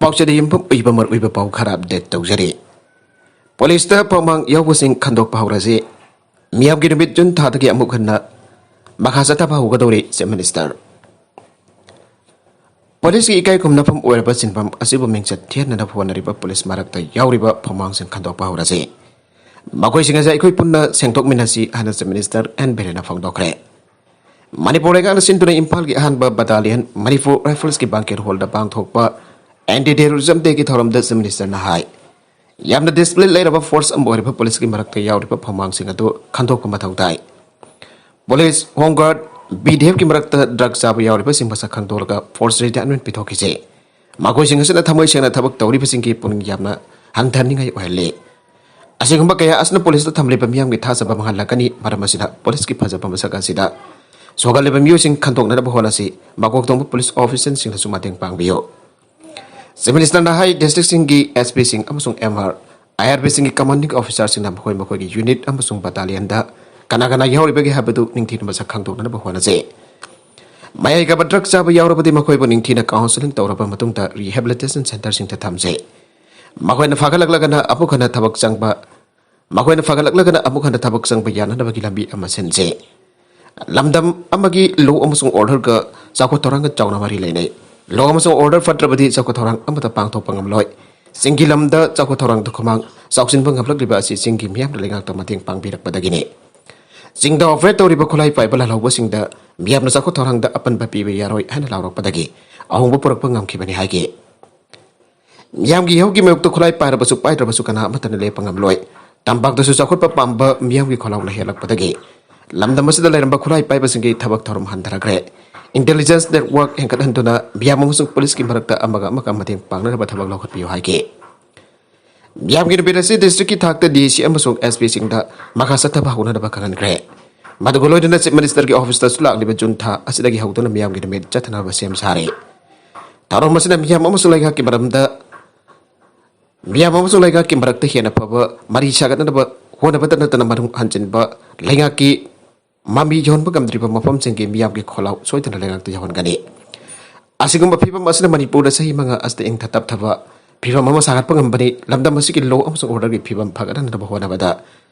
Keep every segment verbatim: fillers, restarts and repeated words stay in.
ꯄꯥꯎꯆꯦꯗ ꯌꯨꯝꯐꯝ ꯑꯣꯏꯕ ꯃꯔꯨꯑꯣꯏꯕ ꯄꯥꯎ ꯈꯔ ꯑꯞꯗꯦꯠ ꯇꯧꯖꯔꯤ꯫ ꯄꯨꯂꯤꯁꯇ ꯐꯧꯃꯥꯡ ꯌꯥꯎꯕꯁꯤꯡ ꯈꯟꯗꯣꯛꯄ ꯍꯧꯔꯁꯤ꯫ ꯃꯤꯌꯥꯝꯒꯤ ꯅꯨꯃꯤꯠ ꯖꯨꯟ ꯊꯥꯗꯒꯤ ꯑꯃꯨꯛ ꯍꯟꯅ ꯃꯈꯥ ꯆꯠꯊꯕ ꯍꯧꯒꯗꯧꯔꯤ ꯆꯤꯐ ꯃꯤꯅꯤꯁꯇꯔ꯫ ꯄꯨꯂꯤꯁꯀꯤ ꯏꯀꯥꯏ ꯈꯨꯝꯅꯐꯝ ꯑꯣꯏꯔꯕ ꯁꯤꯟꯐꯝ ꯑꯁꯤꯕꯨ ꯃꯤꯡꯆꯠ ꯊꯤꯍꯟꯅꯅꯕ ꯍꯣꯠꯅꯔꯤꯕ ꯄꯨꯂꯤꯁ ꯃꯔꯛꯇ ꯌꯥꯎꯔꯤꯕ ꯐꯧꯃꯥꯡꯁꯤꯡ ꯈꯟꯗꯣꯛꯄ ꯍꯧꯔꯁꯤ꯫ ꯃꯈꯣꯏꯁꯤꯡ ꯑꯁꯤ ꯑꯩꯈꯣꯏ ꯄꯨꯟꯅ ꯁꯦꯡꯗꯣꯛꯃꯤꯟꯅꯁꯤ ꯍꯥꯏꯅ ꯆꯤꯐ ꯃꯤꯅꯤꯁꯇꯔ ꯑꯦꯟ ꯕꯤꯔꯦꯟꯅ ꯐꯣꯡꯗꯣꯛꯈ꯭ꯔꯦ꯫ ꯃꯅꯤꯄꯨꯔ ꯂꯩꯉꯥꯛꯅ ꯁꯤꯟꯗꯨꯅ ꯏꯝꯐꯥꯜꯒꯤ ꯑꯍꯥꯟꯕ ꯕꯇꯥꯂꯤꯌꯟ ꯃꯅꯤꯄꯨꯔ ꯔꯥꯏꯐꯜꯁꯀꯤ ꯕꯥꯡꯀꯦꯠ ꯍꯣꯜꯗ ꯄꯥꯡꯊꯣꯛꯄ ꯑꯦꯟꯇꯤ ꯇꯦꯔꯣꯔꯤꯖꯝ ꯗꯦꯒꯤ ꯊꯧꯔꯝꯗ ꯆꯤꯐ ꯃꯤꯅꯤꯁꯇꯔꯅ ꯍꯥꯏ, ꯌꯥꯝꯅ ꯗꯤꯁꯤꯄ꯭ꯂꯤꯟ ꯂꯩꯔꯕ ꯐꯣꯔꯁ ꯑꯃ ꯑꯣꯏꯔꯤꯕ ꯄꯨꯂꯤꯁꯀꯤ ꯃꯔꯛꯇ ꯌꯥꯎꯔꯤꯕ ꯐꯧꯃꯥꯡꯁꯤꯡ ꯑꯗꯨ ꯈꯟꯗꯣꯛꯄ ꯃꯊꯧ ꯇꯥꯏ꯫ ꯄꯨꯂꯤꯁ, ꯍꯣꯝ ꯒꯥꯔꯗ, ꯕꯤ ꯗꯤ ꯑꯦꯐꯀꯤ ꯃꯔꯛꯇ ꯗ꯭ꯔꯒ ꯆꯥꯕ ꯌꯥꯎꯔꯤꯕꯁꯤꯡ ꯃꯁꯛ ꯈꯪꯗꯣꯛꯂꯒ ꯐꯣꯔꯁ ꯔꯤꯇꯥꯌꯔꯃꯦꯟ ꯄꯤꯊꯣꯛꯈꯤꯁꯦ꯫ ꯃꯈꯣꯏꯁꯤꯡ ꯑꯁꯤꯅ ꯊꯃꯣꯏ ꯁꯦꯡꯅ ꯊꯕꯛ ꯇꯧꯔꯤꯕꯁꯤꯡꯒꯤ ꯄꯨꯛꯅꯤꯡ ꯌꯥꯝꯅ ꯍꯟꯊꯍꯟꯅꯤꯡꯉꯥꯏ ꯑꯣꯏꯍꯜꯂꯤ꯫ ꯑꯁꯤꯒꯨꯝꯕ ꯀꯌꯥ ꯑꯁꯤꯅ ꯄꯨꯂꯤꯁꯇ ꯊꯝꯂꯤꯕ ꯃꯤꯌꯥꯝꯒꯤ ꯊꯥꯖꯕ ꯃꯥꯡꯍꯜꯂꯛꯀꯅꯤ꯫ ꯃꯔꯝ ꯑꯁꯤꯅ ꯄꯨꯂꯤꯁꯀꯤ ꯐꯖꯕ ꯃꯁꯛ ꯑꯁꯤꯗ ꯁꯣꯛꯍꯜꯂꯤꯕ ꯃꯤꯑꯣꯏꯁꯤꯡ ꯈꯟꯗꯣꯛꯅꯅꯕ ꯍꯣꯠꯅꯁꯤ꯫ ꯃꯀꯣꯛ ꯊꯣꯡꯕ ꯄꯨꯂꯤꯁ ꯑꯣꯐꯤꯁꯤꯌꯦꯜꯁꯤꯡꯅꯁꯨ ꯃꯇꯦꯡ ꯄꯥꯡꯕꯤꯌꯨ꯫ ꯆꯤꯐ ꯃꯤꯅꯤꯁꯇꯔꯅ ꯍꯥꯏ, ꯗꯤꯁꯇ꯭ꯔꯤꯛꯁꯤꯡꯒꯤ ꯑꯦꯁ ꯄꯤꯁꯤꯡ ꯑꯃꯁꯨꯡ ꯑꯦꯝ ꯑꯥꯔ, ꯑꯥꯏ ꯑꯥꯔ ꯕꯤꯁꯤꯡꯒꯤ ꯀꯃꯥꯟꯗꯤꯡ ꯑꯣꯐꯤꯁꯥꯔꯁꯤꯡꯅ ꯃꯈꯣꯏ ꯃꯈꯣꯏꯒꯤ ꯌꯨꯅꯤꯠ ꯑꯃꯁꯨꯡ ꯕꯇꯥꯂꯤꯌꯟꯗ ꯀꯅꯥ ꯀꯅꯥ ꯌꯥꯎꯔꯤꯕꯒꯦ ꯍꯥꯏꯕꯗꯨ ꯅꯤꯡꯊꯤꯅ ꯃꯁꯛ ꯈꯪꯗꯣꯛꯅꯅꯕ ꯍꯣꯠꯅꯁꯤ꯫ ꯃꯌꯥꯏ ꯀꯥꯕ ꯗ꯭ꯔꯒ ꯆꯥꯕ ꯌꯥꯎꯔꯕꯗꯤ ꯃꯈꯣꯏꯕꯨ ꯅꯤꯡꯊꯤꯅ ꯀꯥꯎꯟꯁꯤꯂꯤꯡ ꯇꯧꯔꯕ ꯃꯇꯨꯡꯗ ꯔꯤꯍꯦꯕꯤꯂꯤꯇꯦꯁꯟ ꯁꯦꯟꯇꯔꯁꯤꯡꯗ ꯊꯝꯁꯤ꯫ ꯃꯈꯣꯏꯅ ꯐꯒꯠꯂꯛꯂꯒꯅ ꯑꯃꯨꯛ ꯍꯟꯅ ꯊꯕꯛ ꯆꯪꯕ, ꯃꯈꯣꯏꯅ ꯐꯒꯠꯂꯛꯂꯒꯅ ꯑꯃꯨꯛ ꯍꯟꯅ ꯊꯕꯛ ꯆꯪꯕ ꯌꯥꯅꯅꯕꯒꯤ ꯂꯝꯕꯤ ꯑꯃ ꯁꯤꯟꯁꯤ꯫ ꯂꯝꯗꯝ ꯑꯃꯒꯤ ꯂꯣ ꯑꯃꯁꯨꯡ ꯑꯣꯔꯗꯔꯒ ꯆꯥꯎꯈꯠ ꯊꯧꯔꯥꯡꯒ ꯆꯥꯎꯅ ꯃꯔꯤ ꯂꯩꯅꯩ꯫ ꯂꯣ ꯑꯃꯁꯨꯡ ꯑꯣꯔꯗꯔ ꯐꯠꯇ꯭ꯔꯕꯗꯤ ꯆꯥꯎꯈꯠ ꯊꯧꯔꯥꯡ ꯑꯃꯠꯇ ꯄꯥꯡꯊꯣꯛꯄ ꯉꯝꯂꯣꯏ꯫ ꯆꯤꯡꯒꯤ ꯂꯝꯗ ꯆꯥꯎꯈꯠ ꯊꯧꯔꯥꯡꯗ ꯈꯨꯃꯥꯡ ꯆꯥꯎꯁꯤꯟꯕ ꯉꯝꯂꯛꯂꯤꯕ ꯑꯁꯤ ꯆꯤꯡꯒꯤ ꯃꯤꯌꯥꯝꯅ ꯂꯩꯉꯥꯛꯇ ꯃꯇꯦꯡ ꯄꯥꯡꯕꯤꯔꯛꯄꯗꯒꯤꯅꯤ꯫ ꯆꯤꯡꯗ ꯑꯣꯄꯔꯦꯠ ꯇꯧꯔꯤꯕ ꯈꯨꯠꯂꯥꯏ ꯄꯥꯏꯕ ꯂꯥꯜꯍꯧꯕꯁꯤꯡꯗ ꯃꯤꯌꯥꯝꯅ ꯆꯥꯎꯈꯠ ꯊꯧꯔꯥꯡꯗ ꯑꯄꯟꯕ ꯄꯤꯕ ꯌꯥꯔꯣꯏ ꯍꯥꯏꯅ ꯂꯥꯎꯔꯛꯄꯗꯒꯤ ꯑꯍꯣꯡꯕ ꯄꯨꯔꯛꯄ ꯉꯝꯈꯤꯕꯅꯤ ꯍꯥꯏꯈꯤ꯫ ꯃꯤꯌꯥꯝꯒꯤ ꯏꯍꯧꯒꯤ ꯃꯥꯌꯣꯛꯇ ꯈꯨꯠꯂꯥꯏ ꯄꯥꯏꯔꯕꯁꯨ ꯄꯥꯏꯗ꯭ꯔꯕꯁꯨ ꯀꯅꯥ ꯑꯃꯠꯇꯅ ꯂꯦꯞꯄ ꯉꯝꯂꯣꯏ꯫ ꯇꯝꯄꯥꯛꯇꯁꯨ ꯆꯥꯎꯈꯠꯄ ꯄꯥꯝꯕ ꯃꯤꯌꯥꯝꯒꯤ ꯈꯣꯜꯂꯥꯎꯅ ꯍꯦꯜꯂꯛꯄꯗꯒꯤ ꯂꯝꯗꯝ ꯑꯁꯤꯗ ꯂꯩꯔꯝꯕ ꯈꯨꯠꯂꯥꯏ ꯄꯥꯏꯕꯁꯤꯡꯒꯤ ꯊꯕꯛ ꯊꯧꯔꯝ ꯍꯟꯊꯔꯛꯈ꯭ꯔꯦ꯫ ꯏꯟꯇꯦꯂꯤꯖꯦꯟꯁ ꯅꯦꯠꯋꯥꯔꯛ ꯍꯦꯟꯒꯠꯍꯟꯗꯨꯅ ꯃꯤꯌꯥꯝ ꯑꯃꯁꯨꯡ ꯄꯨꯂꯤꯁꯀꯤ ꯃꯔꯛꯇ ꯑꯃꯒ ꯑꯃꯒ ꯃꯇꯦꯡ ꯄꯥꯡꯅꯅꯕ ꯊꯕꯛ ꯂꯧꯈꯠꯄꯤꯌꯨ ꯍꯥꯏꯈꯤ꯫ ꯃꯤꯌꯥꯝꯒꯤ ꯅꯨꯃꯤꯠ ꯑꯁꯤ ꯗꯤꯁꯇ꯭ꯔꯤꯛꯀꯤ ꯊꯥꯛꯇ ꯗꯤ ꯁꯤ ꯑꯃꯁꯨꯡ ꯑꯦꯁ ꯄꯤꯁꯤꯡꯗ ꯃꯈꯥ ꯆꯠꯊꯕ ꯍꯧꯅꯅꯕ ꯈꯪꯍꯟꯈ꯭ꯔꯦ꯫ ꯃꯗꯨꯒ ꯂꯣꯏꯅꯅ ꯆꯤꯐ ꯃꯤꯅꯤꯁꯇꯔꯒꯤ ꯑꯣꯐꯤꯁꯇꯁꯨ ꯂꯥꯛꯂꯤꯕ ꯖꯨꯟ ꯊꯥ ꯑꯁꯤꯗꯒꯤ ꯍꯧꯗꯨꯅ ꯃꯤꯌꯥꯝꯒꯤ ꯅꯨꯃꯤꯠ ꯆꯠꯊꯅꯕ ꯁꯦꯝ ꯁꯥꯔꯦ꯫ ꯊꯧꯔꯝ ꯑꯁꯤꯅ ꯃꯤꯌꯥꯝ ꯑꯃꯁꯨꯡ ꯂꯩꯉꯥꯛꯀꯤ ꯃꯔꯝꯗ, ꯃꯤꯌꯥꯝ ꯑꯃꯁꯨꯡ ꯂꯩꯉꯥꯛꯀꯤ ꯃꯔꯛꯇ ꯍꯦꯟꯅ ꯐꯕ ꯃꯔꯤ ꯁꯥꯒꯠꯅꯅꯕ ꯍꯣꯠꯅꯕꯇ ꯅꯠꯇꯅ ꯃꯅꯨꯡ ꯍꯟꯖꯤꯟꯕ ꯂꯩꯉꯥꯛꯀꯤ ꯃꯃꯤ ꯌꯧꯍꯟꯕ ꯉꯝꯗ꯭ꯔꯤꯕ ꯃꯐꯝꯁꯤꯡꯒꯤ ꯃꯤꯌꯥꯝꯒꯤ ꯈꯣꯜꯂꯥꯎ ꯁꯣꯏꯗꯅ ꯂꯩꯉꯥꯛꯇ ꯌꯧꯍꯟꯒꯅꯤ꯫ ꯑꯁꯤꯒꯨꯝꯕ ꯐꯤꯕꯝ ꯑꯁꯤꯅ ꯃꯅꯤꯄꯨꯔꯗ ꯆꯍꯤ ꯃꯉꯥ ꯑꯁꯤꯗ ꯏꯪꯊ ꯇꯞꯊꯕ ꯐꯤꯕꯝ ꯑꯃ ꯁꯥꯒꯠꯄ ꯉꯝꯕꯅꯤ꯫ ꯂꯝꯗꯝ ꯑꯁꯤꯒꯤ law ꯑꯃꯁꯨꯡ orderꯒꯤ ꯐꯤꯕꯝ ꯐꯒꯠꯍꯟꯅꯕ ꯍꯣꯠꯅꯕꯗ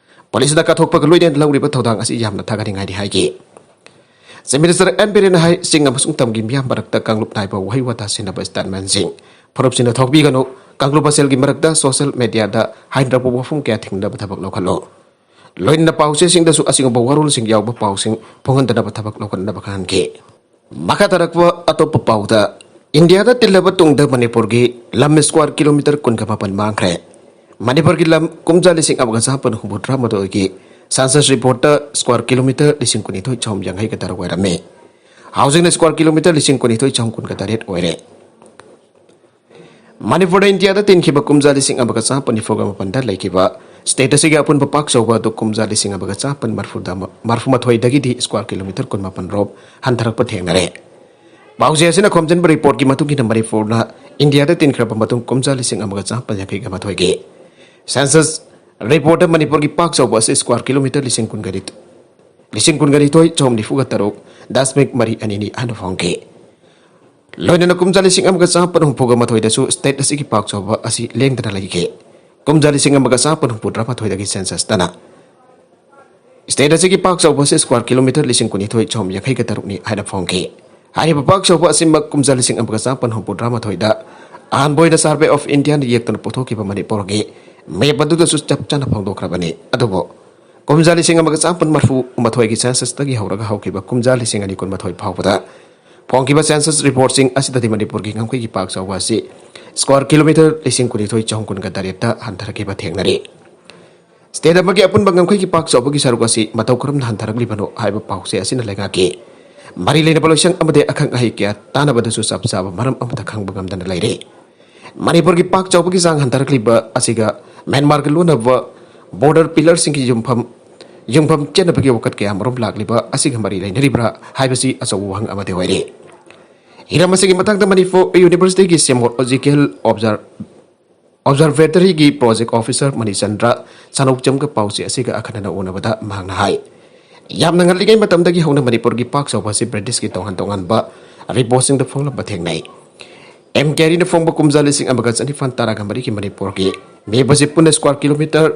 ꯄꯨꯂꯤꯁꯇ ꯀꯠꯊꯣꯛꯄꯒ ꯂꯣꯏꯅꯅ ꯂꯧꯔꯤꯕ ꯊꯧꯗꯥꯡ ꯑꯁꯤ ꯌꯥꯝꯅ ꯊꯥꯒꯠꯅꯤꯡꯉꯥꯏꯅꯤ ꯍꯥꯏꯈꯤ꯫ Chief Minister ꯑꯦꯟ ꯕꯤꯔꯦꯟꯅ ꯍꯥꯏ, ꯆꯤꯡ ꯑꯃꯁꯨꯡ ꯇꯝꯒꯤ ꯃꯤꯌꯥꯝ ꯃꯔꯛꯇ ꯀꯥꯡꯂꯨꯞ ꯅꯥꯏꯕ ꯋꯥꯍꯩ ꯋꯥꯇꯥ ꯁꯤꯟꯅꯕ statesmanꯁꯤꯡ, ꯐꯨꯔꯨꯞꯁꯤꯡꯅ ꯊꯣꯛꯄꯤꯒꯅꯨ꯫ ꯀꯥꯡꯂꯨꯞ ꯃꯁꯦꯜꯒꯤ ꯃꯔꯛꯇ social mediaꯗ ꯍꯥꯏꯅꯔꯛꯄ ꯋꯥꯐꯝ ꯀꯌꯥ ꯊꯦꯡꯅꯕ ꯊꯕꯛ ꯂꯧꯈꯠꯂꯨ꯫ ꯂꯣꯏꯅꯅ ꯄꯥꯎꯆꯦꯁꯤꯡꯗꯁꯨ ꯑꯁꯤꯒꯨꯝꯕ ꯋꯥꯔꯣꯜꯁꯤꯡ ꯌꯥꯎꯕ ꯄꯥꯎꯁꯤꯡ ꯐꯣꯡꯍꯟꯗꯅꯕ ꯊꯕꯛ ꯂꯧꯈꯠꯅꯕ ꯈꯪꯍꯟꯈꯤ꯫ ꯃꯈꯥ ꯇꯥꯔꯛꯄ ꯑꯇꯣꯞꯄ ꯄꯥꯎꯗ, ꯏꯟꯗꯤꯌꯥꯗ ꯇꯤꯜꯂꯕ ꯇꯨꯡꯗ ꯃꯅꯤꯄꯨꯔꯒꯤ ꯂꯝ square kilometre ꯀꯨꯟꯒ ꯃꯥꯄꯟ ꯃꯥꯡꯈ꯭ꯔꯦ꯫ ꯃꯅꯤꯄꯨꯔꯒꯤ ꯂꯝ ꯀꯨꯝꯖꯥ ꯂꯤꯁꯤꯡ ꯑꯃꯒ ꯆꯥꯃꯥꯄꯟ ꯍꯨꯝꯐꯨꯇꯔꯥ ꯃꯥꯊꯣꯏꯒꯤ census reportꯇ square kilometre ꯂꯤꯁꯤꯡ ꯀꯨꯟꯅꯤꯊꯣꯏ ꯆꯍꯨꯝ ꯌꯥꯡꯈꯩꯒ ꯇꯔꯨꯛ ꯑꯣꯏꯔꯝꯃꯤ꯫ ꯍꯧꯖꯤꯛꯅ square kilometre ꯂꯤꯁꯤꯡ ꯀꯨꯟꯅꯤꯊꯣꯏ ꯆꯍꯨꯝ ꯀꯨꯟꯒ ꯇꯔꯦꯠ ꯑꯣꯏꯔꯦ꯫ ꯃꯅꯤꯄꯨꯔꯗ ꯏꯟꯗꯤꯌꯥꯗ ꯇꯤꯟꯈꯤꯕ ꯀꯨꯝꯖꯥ ꯂꯤꯁꯤꯡ ꯑꯃꯒ ꯆꯥꯃꯥꯄꯟ ꯅꯤꯐꯨꯒ ꯃꯥꯄꯟꯗ ꯂꯩꯈꯤꯕ state ꯑꯁꯤꯒꯤ ꯑꯄꯨꯟꯕ ꯄꯥꯛ ꯆꯥꯎꯕ ꯑꯗꯨ ꯀꯨꯝꯖꯥ ꯂꯤꯁꯤꯡ ꯑꯃꯒ ꯆꯥꯃꯥꯄꯟ ꯃꯔꯤꯐꯨ ꯃꯥꯊꯣꯏꯗꯒꯤꯗꯤ square kilometre ꯀꯨꯟꯃꯥꯄꯟ ꯔꯣꯝ ꯍꯟꯊꯔꯛꯄ ꯊꯦꯡꯅꯔꯦ꯫ ꯄꯥꯎꯆꯦ ꯑꯁꯤꯅ ꯈꯣꯝꯖꯤꯟꯕ reportꯀꯤ ꯃꯇꯨꯡ ꯏꯟꯅ ꯃꯅꯤꯄꯨꯔꯅ ꯏꯟꯗꯤꯌꯥꯗ ꯇꯤꯟꯈ꯭ꯔꯕ ꯃꯇꯨꯡ ꯀꯨꯝꯖꯥ ꯂꯤꯁꯤꯡ ꯑꯃꯒ ꯆꯥꯃꯥꯄꯟ ꯌꯥꯡꯈꯩꯒ ꯃꯥꯊꯣꯏꯒꯤ census reportꯇ ꯃꯅꯤꯄꯨꯔꯒꯤ ꯄꯥꯛ ꯆꯥꯎꯕ ꯑꯁꯤ square kilometre ꯂꯤꯁꯤꯡ ꯀꯨꯟꯒ ꯂꯤꯁꯤꯡ ꯀꯨꯟꯒ ꯅꯤꯊꯣꯏ ꯆꯍꯨꯝ ꯅꯤꯐꯨꯒ ꯇꯔꯨꯛ ꯗꯁꯃꯤꯛ ꯃꯔꯤ ꯑꯅꯤꯅꯤ ꯍꯥꯏꯅ ꯐꯣꯡꯈꯤ꯫ ꯂꯣꯏꯅꯅ ꯀꯨꯝꯖꯥ ꯂꯤꯁꯤꯡ ꯑꯃꯒ ꯆꯥꯃꯥꯄꯟ ꯍꯨꯝꯐꯨꯒ ꯃꯥꯊꯣꯏꯗꯁꯨ state ꯑꯁꯤꯒꯤ ꯄꯥꯛ ꯆꯥꯎꯕ ꯑꯁꯤ ꯂꯦꯡꯗꯅ ꯂꯩꯈꯤ꯫ ꯀꯨꯝꯖꯥ ꯂꯤꯁꯤꯡ ꯑꯃꯒ ꯆꯥꯃꯥꯄꯟ ꯍꯨꯝꯐꯨꯇꯔꯥ ꯃꯥꯊꯣꯏꯗꯒꯤ censusꯇꯅ state ꯑꯁꯤꯒꯤ ꯄꯥꯛ ꯆꯥꯎꯕ ꯑꯁꯤ square kilometre ꯂꯤꯁꯤꯡ ꯀꯨꯟꯅꯤꯊꯣꯏ ꯆꯍꯨꯝ ꯌꯥꯡꯈꯩꯒ ꯇꯔꯨꯛꯅꯤ ꯍꯥꯏꯅ ꯐꯣꯡꯈꯤ꯫ ꯍꯥꯏꯔꯤꯕ ꯄꯥꯛ ꯆꯥꯎꯕ ꯑꯁꯤꯃꯛ ꯀꯨꯝꯖꯥ ꯂꯤꯁꯤꯡ ꯑꯃꯒ ꯆꯥꯃꯥꯄꯟ ꯍꯨꯝꯐꯨꯇꯔꯥ ꯃꯥꯊꯣꯏꯗ ꯑꯍꯥꯟꯕ ꯑꯣꯏꯅ Survey of Indiaꯅ ꯌꯦꯛꯇꯨꯅ ꯄꯨꯊꯣꯛꯈꯤꯕ ꯃꯅꯤꯄꯨꯔꯒꯤ map ꯑꯗꯨꯗꯁꯨ ꯆꯞ ꯆꯥꯅ ꯐꯣꯡꯗꯣꯛꯈ꯭ꯔꯕꯅꯤ꯫ ꯑꯗꯨꯕꯨ ꯀꯨꯝꯖꯥ ꯂꯤꯁꯤꯡ ꯑꯃꯒ ꯆꯥꯃꯥꯄꯟ ꯃꯔꯤꯐꯨ ꯃꯥꯊꯣꯏꯒꯤ censusꯇꯒꯤ ꯍꯧꯔꯒ ꯍꯧꯈꯤꯕ ꯀꯨꯝꯖꯥ ꯂꯤꯁꯤꯡ ꯑꯅꯤ ꯀꯨꯟꯃꯥꯊꯣꯏ ꯐꯥꯎꯕꯗ ꯐꯣꯡꯈꯤꯕ census reportꯁꯤꯡ ꯑꯁꯤꯗꯗꯤ ꯃꯅꯤꯄꯨꯔꯒꯤ ꯉꯝꯈꯩꯒꯤ ꯄꯥꯛ ꯆꯥꯎꯕ ꯑꯁꯤ square kilometre ꯂꯤꯁꯤꯡ ꯀꯨꯟꯅꯤꯊꯣꯏ ꯆꯍꯨꯝ ꯀꯨꯟꯒ ꯇꯔꯦꯠꯇ ꯍꯟꯊꯔꯛꯈꯤꯕ ꯊꯦꯡꯅꯔꯤ꯫ State ꯑꯃꯒꯤ ꯑꯄꯨꯟꯕ ꯉꯝꯈꯩꯒꯤ ꯄꯥꯛ ꯆꯥꯎꯕꯒꯤ ꯁꯔꯨꯛ ꯑꯁꯤ ꯃꯇꯧ ꯀꯔꯝꯅ ꯍꯟꯊꯔꯛꯂꯤꯕꯅꯣ ꯍꯥꯏꯕ ꯄꯥꯎꯆꯦ ꯑꯁꯤꯅ ꯂꯩꯉꯥꯛꯀꯤ ꯃꯔꯤ ꯂꯩꯅꯕ ꯂꯣꯏꯁꯪ ꯑꯃꯗꯤ ꯑꯈꯪ ꯑꯍꯩ ꯀꯌꯥ ꯇꯥꯟꯅꯕꯗꯁꯨ ꯆꯞ ꯆꯥꯕ ꯃꯔꯝ ꯑꯃꯠꯇ ꯈꯪꯕ ꯉꯝꯗꯅ ꯂꯩꯔꯦ꯫ ꯃꯅꯤꯄꯨꯔꯒꯤ ꯄꯥꯛ ꯆꯥꯎꯕꯒꯤ ꯆꯥꯡ ꯍꯟꯊꯔꯛꯂꯤꯕ ꯑꯁꯤꯒ ꯃ꯭ꯌꯥꯟꯃꯥꯔꯒ ꯂꯣꯟꯅꯕ border pillarꯁꯤꯡꯒꯤ ꯌꯨꯝꯐꯝ, ꯌꯨꯝꯐꯝ ꯆꯦꯟꯅꯕꯒꯤ ꯋꯥꯀꯠ ꯀꯌꯥ ꯃꯔꯨꯝ ꯂꯥꯛꯂꯤꯕ ꯑꯁꯤꯒ ꯃꯔꯤ ꯂꯩꯅꯔꯤꯕ꯭ꯔꯥ ꯍꯥꯏꯕꯁꯤ ꯑꯆꯧꯕ ꯋꯥꯍꯪ ꯑꯃꯗꯤ ꯑꯣꯏꯔꯦ꯫ ꯍꯤꯔꯝ ꯑꯁꯤꯒꯤ ꯃꯇꯥꯡꯗ Manipur Universityꯒꯤ Seamoleological Observ-, Observatoryꯒꯤ project officer Manichandra ꯁꯅꯧꯆꯝꯒ ꯄꯥꯎꯆꯦ ꯑꯁꯤꯒ ꯑꯈꯟꯅꯅ ꯎꯅꯕꯗ ꯃꯍꯥꯛꯅ ꯍꯥꯏ, ꯌꯥꯝꯅ ꯉꯜꯂꯤꯉꯩ ꯃꯇꯝꯗꯒꯤ ꯍꯧꯅ ꯃꯅꯤꯄꯨꯔꯒꯤ ꯄꯥꯛ ꯆꯥꯎꯕ ꯑꯁꯤ Britishꯀꯤ ꯇꯣꯉꯥꯟ ꯇꯣꯉꯥꯟꯕ ꯔꯤꯄꯣꯔꯠꯁꯤꯡꯗ ꯐꯣꯡꯂꯝꯕ ꯊꯦꯡꯅꯩ꯫ ꯑꯦꯝ ꯀꯦꯔꯤꯅ ꯐꯣꯡꯕ ꯀꯨꯝꯖꯥ ꯂꯤꯁꯤꯡ ꯑꯃꯒ ꯆꯅꯤꯄꯥꯟ ꯇꯔꯥꯒ ꯃꯔꯤꯒꯤ ꯃꯅꯤꯄꯨꯔꯒꯤ ꯃꯦꯞ ꯑꯁꯤ ꯄꯨꯟꯅ ꯁ꯭ꯀ꯭ꯋꯥꯔ ꯀꯤꯂꯣꯃꯤꯇꯔ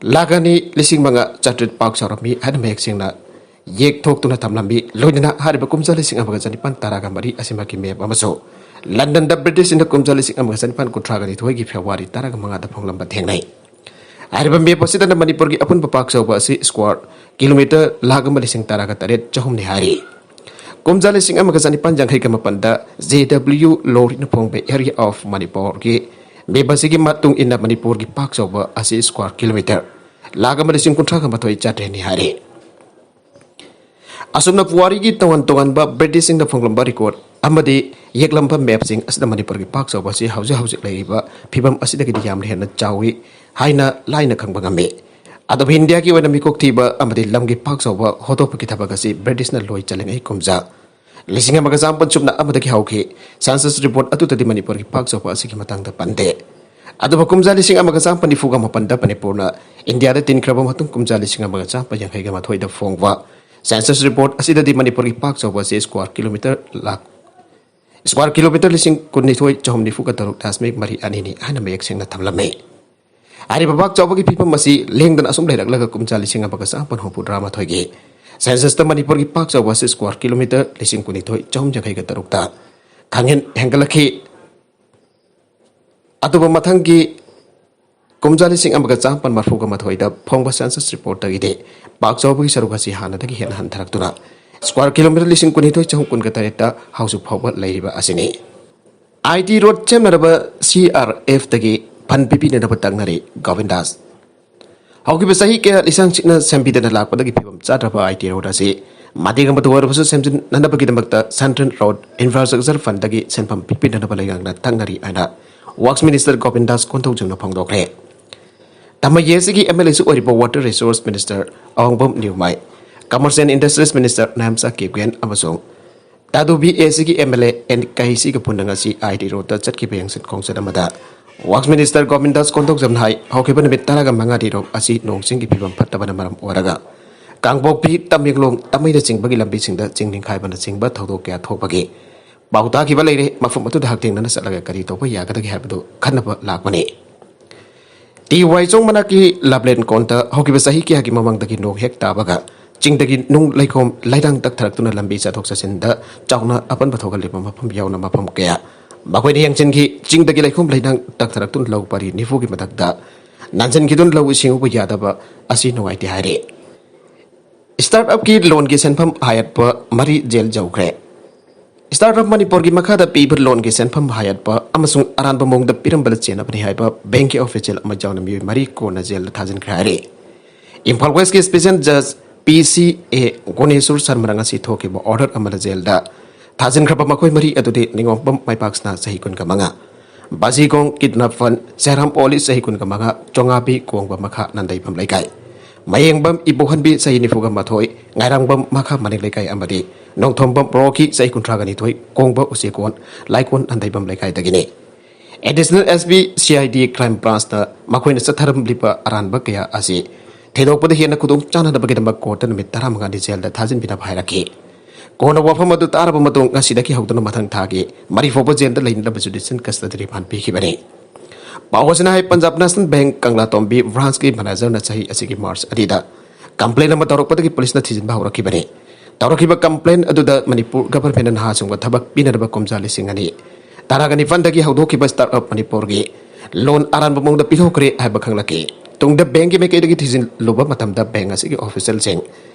ꯂꯥꯈ ꯑꯅꯤ ꯂꯤꯁꯤꯡ ꯃꯉꯥ ꯆꯥꯇ꯭ꯔꯦꯠ ꯄꯥꯛ ꯆꯥꯎꯔꯝꯃꯤ ꯍꯥꯏꯅ ꯃꯌꯦꯛ ꯁꯦꯡꯅ ꯌꯦꯛꯊꯣꯛꯇꯨꯅ ꯊꯝꯂꯝꯃꯤ꯫ ꯂꯣꯏꯅꯅ ꯍꯥꯏꯔꯤꯕ ꯀꯨꯝꯖꯥ ꯂꯤꯁꯤꯡ ꯑꯃꯒ ꯆꯅꯤꯄꯥꯟ ꯇꯔꯥꯒ ꯃꯔꯤ ꯑꯁꯤꯃꯛꯀꯤ ꯃꯦꯞ ꯑꯃꯁꯨ ꯂꯟꯗꯟꯗ ꯕ꯭ꯔꯤꯇꯤꯁꯁꯤꯡꯅ ꯀꯨꯝꯖꯥ ꯂꯤꯁꯤꯡ ꯑꯃꯒ ꯆꯅꯤꯄꯥꯟ ꯀꯨꯟꯊ꯭ꯔꯥꯒ ꯅꯤꯊꯣꯏꯒꯤ ꯐꯦꯕ꯭ꯔꯨꯋꯥꯔꯤ ꯇꯔꯥꯒ ꯃꯉꯥꯗ ꯐꯣꯡꯂꯝꯕ ꯊꯦꯡꯅꯩ꯫ ꯍꯥꯏꯔꯤꯕ ꯃꯦꯞ ꯑꯁꯤꯗꯅ ꯃꯅꯤꯄꯨꯔꯒꯤ ꯑꯄꯨꯟꯕ ꯄꯥꯛ ꯆꯥꯎꯕ ꯑꯁꯤ ꯁ꯭ꯀ꯭ꯋꯥꯔ ꯀꯤꯂꯣꯃꯤꯇꯔ ꯂꯥꯈ ꯑꯃ ꯂꯤꯁꯤꯡ ꯇꯔꯥꯒ ꯇꯔꯦꯠ ꯆꯍꯨꯝꯅꯤ ꯍꯥꯏꯔꯤ꯫ ꯀꯨꯝꯖꯥ ꯂꯤꯁꯤꯡ ꯑꯃꯒ ꯆꯅꯤꯄꯥꯟ ꯌꯥꯡꯈꯩꯒ ꯃꯥꯄꯟꯗ ꯖꯦ ꯗꯕ꯭ꯂꯤꯌꯨ ꯂꯣꯔꯤꯅ ꯐꯣꯡꯕ ꯑꯦꯔꯤꯌꯥ ꯑꯣꯐ ꯃꯅꯤꯄꯨꯔꯒꯤ ꯃꯦꯞ ꯑꯁꯤꯒꯤ ꯃꯇꯨꯡ ꯏꯟꯅ ꯃꯅꯤꯄꯨꯔꯒꯤ ꯄꯥꯛ ꯆꯥꯎꯕ ꯑꯁꯤ ꯁ꯭ꯀ꯭ꯋꯥꯔ ꯀꯤꯂꯣꯃꯤꯇꯔ ꯂꯥꯈ ꯑꯃ ꯂꯤꯁꯤꯡ ꯀꯨꯟꯊ꯭ꯔꯥꯒ ꯃꯥꯊꯣꯏ ꯆꯥꯇ꯭ꯔꯦꯠꯅꯤ ꯍꯥꯏꯔꯤ꯫ ꯑꯁꯨꯝꯅ ꯄꯨꯋꯥꯔꯤꯒꯤ ꯇꯣꯉꯥꯟ ꯇꯣꯉꯥꯟꯕ ꯕ꯭ꯔꯤꯇꯤꯁꯁꯤꯡꯅ ꯐꯣꯡꯂꯝꯕ ꯔꯦꯀꯣꯔꯗ ꯑꯃꯗꯤ ꯌꯦꯛꯂꯝꯕ ꯃꯦꯞꯁꯤꯡ ꯑꯁꯤꯗ ꯃꯅꯤꯄꯨꯔꯒꯤ ꯄꯥꯛ ꯆꯥꯎꯕ ꯑꯁꯤ ꯍꯧꯖꯤꯛ ꯍꯧꯖꯤꯛ ꯂꯩꯔꯤꯕ ꯐꯤꯕꯝ ꯑꯁꯤꯗꯒꯤꯗꯤ ꯌꯥꯝꯅ ꯍꯦꯟꯅ ꯆꯥꯎꯏ ꯍꯥꯏꯅ ꯂꯥꯏꯅ ꯈꯪꯕ ꯉꯝꯃꯤ꯫ ꯑꯗꯨꯕꯨ ꯏꯟꯗꯤꯌꯥꯒꯤ ꯑꯣꯏꯅ ꯃꯤꯀꯣꯛ ꯊꯤꯕ ꯑꯃꯗꯤ ꯂꯝꯒꯤ ꯄꯥꯛ ꯆꯥꯎꯕ ꯍꯣꯠꯇꯣꯛꯄꯒꯤ ꯊꯕꯛ ꯑꯁꯤ ꯕ꯭ꯔꯤꯇꯤꯁꯅ ꯂꯣꯏ ꯆꯜꯂꯤꯉꯩ ꯀꯨꯝꯖꯥ ꯂꯤꯁꯤꯡ ꯑꯃꯒ ꯆꯥꯃꯥꯄꯟ ꯁꯨꯞꯅ ꯑꯃꯗꯒꯤ ꯍꯧꯈꯤ꯫ ꯁꯦꯟꯁꯁ ꯔꯤꯄꯣꯔꯠ ꯑꯗꯨꯗꯗꯤ ꯃꯅꯤꯄꯨꯔꯒꯤ ꯄꯥꯛ ꯆꯥꯎꯕ ꯑꯁꯤꯒꯤ ꯃꯇꯥꯡꯗ ꯄꯟꯗꯦ꯫ ꯑꯗꯨꯕꯨ ꯀꯨꯝꯖꯥ ꯂꯤꯁꯤꯡ ꯑꯃꯒ ꯆꯥꯃꯥꯄꯟ ꯅꯤꯐꯨꯒ ꯃꯥꯄꯟꯗ ꯃꯅꯤꯄꯨꯔꯅ ꯏꯟꯗꯤꯌꯥꯗ ꯇꯤꯟꯈ꯭ꯔꯕ ꯃꯇꯨꯡ ꯀꯨꯝꯖꯥ ꯂꯤꯁꯤꯡ ꯑꯃꯒ ꯆꯥꯃꯥꯄꯟ ꯌꯥꯡꯈꯩꯒ ꯃꯥꯊꯣꯏꯗ ꯐꯣꯡꯕ ꯁꯦꯟꯁꯁ ꯔꯤꯄꯣꯔꯠ ꯑꯁꯤꯗꯗꯤ ꯃꯅꯤꯄꯨꯔꯒꯤ ꯄꯥꯛ ꯆꯥꯎꯕ ꯑꯁꯤ square kilometre lakh, square kilometre ꯂꯤꯁꯤꯡ ꯀꯨꯟꯅꯤꯊꯣꯏ ꯆꯍꯨꯝ ꯅꯤꯐꯨꯒ ꯇꯔꯨꯛ ꯗꯁꯃꯤꯛ ꯃꯔꯤ ꯑꯅꯤꯅꯤ ꯍꯥꯏꯅ ꯃꯌꯦꯛ ꯁꯦꯡꯅ ꯊꯝꯂꯝꯃꯤ꯫ ꯍꯥꯏꯔꯤꯕ ꯄꯥꯛ ꯆꯥꯎꯕꯒꯤ ꯐꯤꯕꯝ ꯑꯁꯤ ꯂꯦꯡꯗꯅ ꯑꯁꯨꯝ ꯂꯩꯔꯛꯂꯒ ꯀꯨꯝꯖꯥ ꯂꯤꯁꯤꯡ ꯑꯃꯒ ꯆꯥꯃꯥꯄꯟ ꯍꯨꯝꯐꯨꯇꯔꯥ ꯃꯥꯊꯣꯏꯒꯤ ꯁꯦꯟꯁꯁꯇ ꯃꯅꯤꯄꯨꯔꯒꯤ ꯄꯥꯛ ꯆꯥꯎꯕ ꯑꯁꯤ ꯁ꯭ꯀ꯭ꯋꯥꯔ ꯀꯤꯂꯣꯃꯤꯇꯔ ꯂꯤꯁꯤꯡ ꯀꯨꯟꯅꯤꯊꯣꯏ ꯆꯍꯨꯝ ꯌꯥꯡꯈꯩꯒ ꯇꯔꯨꯛꯇ ꯈꯪꯍꯦꯟ ꯍꯦꯟꯒꯠꯂꯛꯈꯤ꯫ ꯑꯗꯨꯕꯨ ꯃꯊꯪꯒꯤ ꯀꯨꯝꯖꯥ ꯂꯤꯁꯤꯡ ꯑꯃꯒ ꯆꯥꯃꯥꯄꯟ ꯃꯔꯐꯨꯒ ꯃꯥꯊꯣꯏꯗ ꯐꯣꯡꯕ ꯁꯦꯟꯁꯁ ꯔꯤꯄꯣꯔꯠꯇꯒꯤꯗꯤ ꯄꯥꯛ ꯆꯥꯎꯕꯒꯤ ꯁꯔꯨꯛ ꯑꯁꯤ ꯍꯥꯟꯅꯗꯒꯤ ꯍꯦꯟꯅ ꯍꯟꯊꯔꯛꯇꯨꯅ ꯁ꯭ꯀ꯭ꯋꯥꯔ ꯀꯤꯂꯣꯃꯤꯇꯔ ꯂꯤꯁꯤꯡ ꯀꯨꯟꯅꯤꯊꯣꯏ ꯆꯍꯨꯝ ꯀꯨꯟꯒ ꯇꯔꯦꯠꯇ ꯍꯧꯖꯤꯛ ꯐꯥꯎꯕ ꯂꯩꯔꯤꯕ ꯑꯁꯤꯅꯤ꯫ ꯑꯥꯏ ꯇꯤ ꯔꯣꯗ ꯁꯦꯝꯅꯅꯕ ꯁꯤ ꯑꯥꯔ ꯑꯦꯐꯇꯒꯤ ꯐꯟ ꯄꯤꯕꯤꯅꯅꯕ ꯇꯛꯅꯔꯤ ꯒꯣꯕꯤꯟꯗꯥꯁ꯫ ꯍꯧꯈꯤꯕ ꯆꯍꯤ ꯀꯌꯥ ꯂꯤꯁꯥꯡ ꯁꯤꯠꯅ ꯁꯦꯝꯕꯤꯗꯅ ꯂꯥꯛꯄꯗꯒꯤ ꯐꯤꯕꯝ ꯆꯥꯗ꯭ꯔꯕ ꯑꯥꯏ ꯇꯤ ꯔꯣꯗ ꯑꯁꯤ ꯃꯇꯦꯛ ꯑꯃꯇ ꯑꯣꯏꯔꯕꯁꯨ ꯁꯦꯝꯖꯤꯟꯅꯅꯕꯒꯤꯗꯃꯛꯇ ꯁꯦꯟꯇ꯭ꯔꯦꯜ ꯔꯣꯗ ꯏꯟꯐ꯭ꯔꯥꯁ꯭ꯇ꯭ꯔꯛꯆꯔ ꯐꯟꯗꯒꯤ ꯁꯦꯟꯐꯝ ꯄꯤꯕꯤꯅꯅꯕ ꯂꯩꯉꯥꯛꯅ ꯇꯛꯅꯔꯤ ꯍꯥꯏꯅ ꯋꯥꯔꯛꯁ ꯃꯤꯅꯤꯁꯇꯔ ꯒꯣꯕꯤꯟꯗꯥꯁ ꯀꯣꯟꯊꯧꯖꯝꯅ ꯐꯣꯡꯗꯣꯛꯈ꯭ꯔꯦ꯫ ꯇꯃꯩ ꯑꯦ ꯁꯤꯒꯤ ꯑꯦꯝ ꯑꯦꯜ ꯑꯦꯁꯨ ꯑꯣꯏꯔꯤꯕ water resource minister Awangbam Nyumai, commerce and industries minister Naimcha Kipgen ꯑꯃꯁꯨꯡ ꯇꯥꯗꯨꯕꯤ ꯑꯦ ꯁꯤꯒꯤ ꯑꯦꯝ ꯑꯦꯜ ꯑꯦ ꯑꯦꯟ ꯀꯥꯏꯁꯤꯒ ꯄꯨꯟꯅ ꯉꯁꯤ ꯑꯥꯏ ꯇꯤ ꯔꯣꯗꯇ ꯆꯠꯈꯤꯕ ꯌꯦꯡꯁꯤꯟ ꯈꯣꯡꯆꯠ ꯑꯃꯗ ꯋꯥꯔꯛꯁ ꯃꯤꯅꯤꯁꯇꯔ ꯒꯣꯕꯤꯟꯗꯥꯁ ꯀꯣꯟꯊꯧꯖꯝꯅ ꯍꯥꯏ, ꯍꯧꯈꯤꯕ ꯅꯨꯃꯤꯠ ꯇꯔꯥꯒ ꯃꯉꯥꯅꯤ ꯔꯣꯗ ꯑꯁꯤ ꯅꯣꯡ ꯆꯤꯡꯒꯤ ꯐꯤꯕꯝ ꯐꯠꯇꯕꯅ ꯃꯔꯝ ꯑꯣꯏꯔꯒ ꯀꯥꯡꯄꯣꯛꯄꯤ, ꯇꯃꯦꯡꯂꯣꯡ, ꯇꯥꯃꯩꯅꯆꯤꯡꯕꯒꯤ ꯂꯝꯕꯤꯁꯤꯡꯗ ꯆꯤꯡ ꯅꯤꯡꯈꯥꯏꯕꯅꯆꯤꯡꯕ ꯊꯧꯗꯣꯛ ꯀꯌꯥ ꯊꯣꯛꯄꯒꯤ ꯄꯥꯎ ꯇꯥꯈꯤꯕ ꯂꯩꯔꯦ꯫ ꯃꯐꯝ ꯑꯗꯨꯗ ꯍꯛꯊꯦꯡꯅꯅ ꯆꯠꯂꯒ ꯀꯔꯤ ꯇꯧꯕ ꯌꯥꯒꯗꯒꯦ ꯍꯥꯏꯕꯗꯨ ꯈꯟꯅꯕ ꯂꯥꯛꯄꯅꯤ꯫ ꯇꯤ ꯋꯥꯏ ꯆꯣꯡ ꯃꯅꯥꯛꯀꯤ ꯂꯥꯞꯂꯦꯟ ꯀꯣꯟꯗ ꯍꯧꯈꯤꯕ ꯆꯍꯤ ꯀꯌꯥꯒꯤ ꯃꯃꯥꯡꯗꯒꯤ ꯅꯣꯡ ꯍꯦꯛ ꯇꯥꯕꯒ ꯆꯤꯡꯗꯒꯤ ꯅꯨꯡ ꯂꯩꯈꯣꯝ ꯂꯩꯅꯥꯡ ꯇꯛꯊꯔꯛꯇꯨꯅ ꯂꯝꯕꯤ ꯆꯠꯊꯣꯛ ꯆꯠꯁꯤꯟꯗ ꯆꯥꯎꯅ ꯑꯄꯟꯕ ꯊꯣꯛꯍꯜꯂꯤꯕ ꯃꯐꯝ ꯌꯥꯎꯅ ꯃꯐꯝ ꯀꯌꯥ ꯃꯈꯣꯏꯅ ꯌꯦꯡꯁꯤꯟꯈꯤ꯫ ꯆꯤꯡꯗꯒꯤ ꯂꯩꯈꯣꯝ ꯂꯩꯅꯥꯡ ꯇꯛꯊꯔꯛꯇꯨꯅ ꯂꯧ ꯄꯔꯤ ꯅꯤꯐꯨꯒꯤ ꯃꯊꯛꯇ ꯅꯟꯁꯤꯟꯈꯤꯗꯨꯅ ꯂꯧ ꯏꯁꯤꯡ ꯎꯕ ꯌꯥꯗꯕ ꯑꯁꯤ ꯅꯨꯡꯉꯥꯏꯇꯦ ꯍꯥꯏꯔꯤ꯫ ꯁ꯭ꯇꯥꯔꯠ ꯑꯞꯀꯤ ꯂꯣꯟꯒꯤ ꯁꯦꯟꯐꯝ ꯍꯥꯏꯒꯠꯄ ꯃꯔꯤ ꯖꯦꯜ ꯌꯧꯈ꯭ꯔꯦ꯫ ꯁ꯭ꯇꯥꯔꯠ ꯑꯞ ꯃꯅꯤꯄꯨꯔꯒꯤ ꯃꯈꯥꯗ ꯄꯤꯕ ꯂꯣꯟꯒꯤ ꯁꯦꯟꯐꯝ ꯍꯥꯏꯒꯠꯄ ꯑꯃꯁꯨꯡ ꯑꯔꯥꯟꯕ ꯃꯑꯣꯡꯗ ꯄꯤꯔꯝꯕꯗ ꯆꯦꯟꯅꯕꯅꯤ ꯍꯥꯏꯕ ꯕꯦꯡꯛꯀꯤ ꯑꯣꯐꯤꯁꯤꯌꯦꯜ ꯑꯃ ꯌꯥꯎꯅ ꯃꯤꯑꯣꯏ ꯃꯔꯤ ꯀꯣꯟꯅ ꯖꯦꯜꯗ ꯊꯥꯖꯤꯟꯈ꯭ꯔꯦ ꯍꯥꯏꯔꯤ꯫ ꯏꯝꯐꯥꯜ ꯋꯦꯁ꯭ꯠꯀꯤ ꯁ꯭ꯄꯦꯁꯤꯌꯦꯜ ꯖꯖ ꯄꯤ ꯁꯤ ꯑꯦ ꯒꯨꯅꯦꯁꯣꯔ ꯁꯔꯃꯅ ꯉꯁꯤ ꯊꯣꯛꯈꯤꯕ ꯑꯣꯔꯗꯔ ꯑꯃꯅ ꯖꯦꯜꯗ ꯊꯥꯖꯤꯟꯈ꯭ꯔꯕ ꯃꯈꯣꯏ ꯃꯔꯤ ꯑꯗꯨꯗꯤ ꯅꯤꯉꯣꯝꯕꯝ ꯃꯥꯏꯄꯥꯛꯁꯅ ꯆꯍꯤ ꯀꯨꯟꯒ ꯃꯉꯥ, ꯕꯥꯖꯤꯒꯣꯡ ꯀꯤꯗꯅꯥꯄꯟ, ꯁꯦꯔꯥꯝ ꯑꯣꯂꯤ ꯆꯍꯤ ꯀꯨꯟꯒ ꯃꯉꯥ, ꯆꯣꯉꯥꯕꯤ ꯀꯣꯡꯕ ꯃꯈꯥ ꯅꯟꯗꯩꯕꯝ ꯂꯩꯀꯥꯏ, ꯃꯌꯦꯡꯕꯝ ꯏꯕꯣꯍꯟꯕꯤ ꯆꯍꯤ ꯅꯤꯐꯨꯒ ꯃꯥꯊꯣꯏ, ꯉꯥꯏꯔꯥꯡꯕꯝ ꯃꯈꯥ ꯃꯅꯤꯡ ꯂꯩꯀꯥꯏ ꯑꯃꯗꯤ ꯅꯣꯡꯊꯣꯝꯕꯝ ꯔꯣꯀꯤ ꯆꯍꯤ ꯀꯨꯟꯊ꯭ꯔꯥꯒ ꯅꯤꯊꯣꯏ, ꯀꯣꯡꯕ ꯎꯆꯦꯛꯀꯣꯟ ꯂꯥꯏꯀꯣꯟ ꯅꯟꯗꯩꯕꯝ ꯂꯩꯀꯥꯏꯗꯒꯤꯅꯤ꯫ Additional S P C I D crime ꯕ꯭ꯔꯥꯟꯁꯅ ꯃꯈꯣꯏꯅ ꯆꯠꯊꯔꯝꯂꯤꯕ ꯑꯔꯥꯟꯕ ꯀꯌꯥ ꯑꯁꯤ ꯊꯤꯗꯣꯛꯄꯗ ꯍꯦꯟꯅ ꯈꯨꯗꯣꯡ ꯆꯥꯅꯅꯕꯒꯤꯗꯃꯛ ꯀꯣꯔꯠꯇ ꯅꯨꯃꯤꯠ ꯇꯔꯥꯃꯉꯥꯅꯤ ꯖꯦꯜꯗ ꯊꯥꯖꯤꯟꯕꯤꯅꯕ ꯍꯥꯏꯔꯛꯈꯤ꯫ ꯀꯣꯟꯅ ꯋꯥꯐꯝ ꯑꯗꯨ ꯇꯥꯔꯕ ꯃꯇꯨꯡ ꯉꯁꯤꯗꯒꯤ ꯍꯧꯗꯨꯅ ꯃꯊꯪ ꯊꯥꯒꯤ ꯃꯔꯤ ꯐꯥꯎꯕ ꯖꯦꯜꯗ ꯂꯩꯅꯅꯕ ꯖꯨꯗꯤꯁꯤꯌꯦꯜ ꯀꯁꯇꯗꯤ ꯔꯤꯃꯥꯟ ꯄꯤꯈꯤꯕꯅꯤ꯫ ꯄꯥꯎ ꯑꯁꯤꯅ ꯍꯥꯏ, ꯄꯟꯖꯥꯕ ꯅꯦꯁꯅꯦꯜ ꯕꯦꯡꯛ ꯀꯪꯂꯥꯇꯣꯝꯕꯤ ꯕ꯭ꯔꯥꯟꯁꯀꯤ ꯃꯦꯅꯦꯖꯔꯅ ꯆꯍꯤ ꯑꯁꯤꯒꯤ ꯃꯥꯔꯆ ꯑꯅꯤꯗ ꯀꯝꯄ꯭ꯂꯦꯟ ꯑꯃ ꯇꯧꯔꯛꯄꯗꯒꯤ ꯄꯨꯂꯤꯁꯅ ꯊꯤꯖꯤꯟꯕ ꯍꯧꯔꯛꯈꯤꯕꯅꯤ꯫ ꯇꯧꯔꯛꯈꯤꯕ ꯀꯝꯄ꯭ꯂꯦꯟ ꯑꯗꯨꯗ ꯃꯅꯤꯄꯨꯔ ꯒꯚꯔꯟꯃꯦꯟꯠꯅ ꯅꯍꯥꯁꯤꯡꯕꯨ ꯊꯕꯛ ꯄꯤꯅꯅꯕ ꯀꯨꯝꯖꯥ ꯂꯤꯁꯤꯡ ꯑꯅꯤ ꯇꯔꯥꯒ ꯅꯤꯄꯥꯟꯗꯒꯤ ꯍꯧꯗꯣꯛꯈꯤꯕ ꯁ꯭ꯇꯥꯔꯠ ꯑꯞ ꯃꯅꯤꯄꯨꯔꯒꯤ ꯂꯣꯟ ꯑꯔꯥꯟꯕ ꯃꯑꯣꯡꯗ ꯄꯤꯊꯣꯛꯈ꯭ꯔꯦ ꯍꯥꯏꯕ ꯈꯪꯂꯛꯈꯤ꯫ ꯇꯨꯡꯗ ꯕꯦꯡꯛꯀꯤ ꯃꯥꯏꯀꯩꯗꯒꯤ ꯊꯤꯖꯤꯜꯂꯨꯕ ꯃꯇꯝꯗ ꯕꯦꯡꯛ ꯑꯁꯤꯒꯤ ꯑꯣꯐꯤꯁꯤꯌꯦꯜꯁꯤꯡ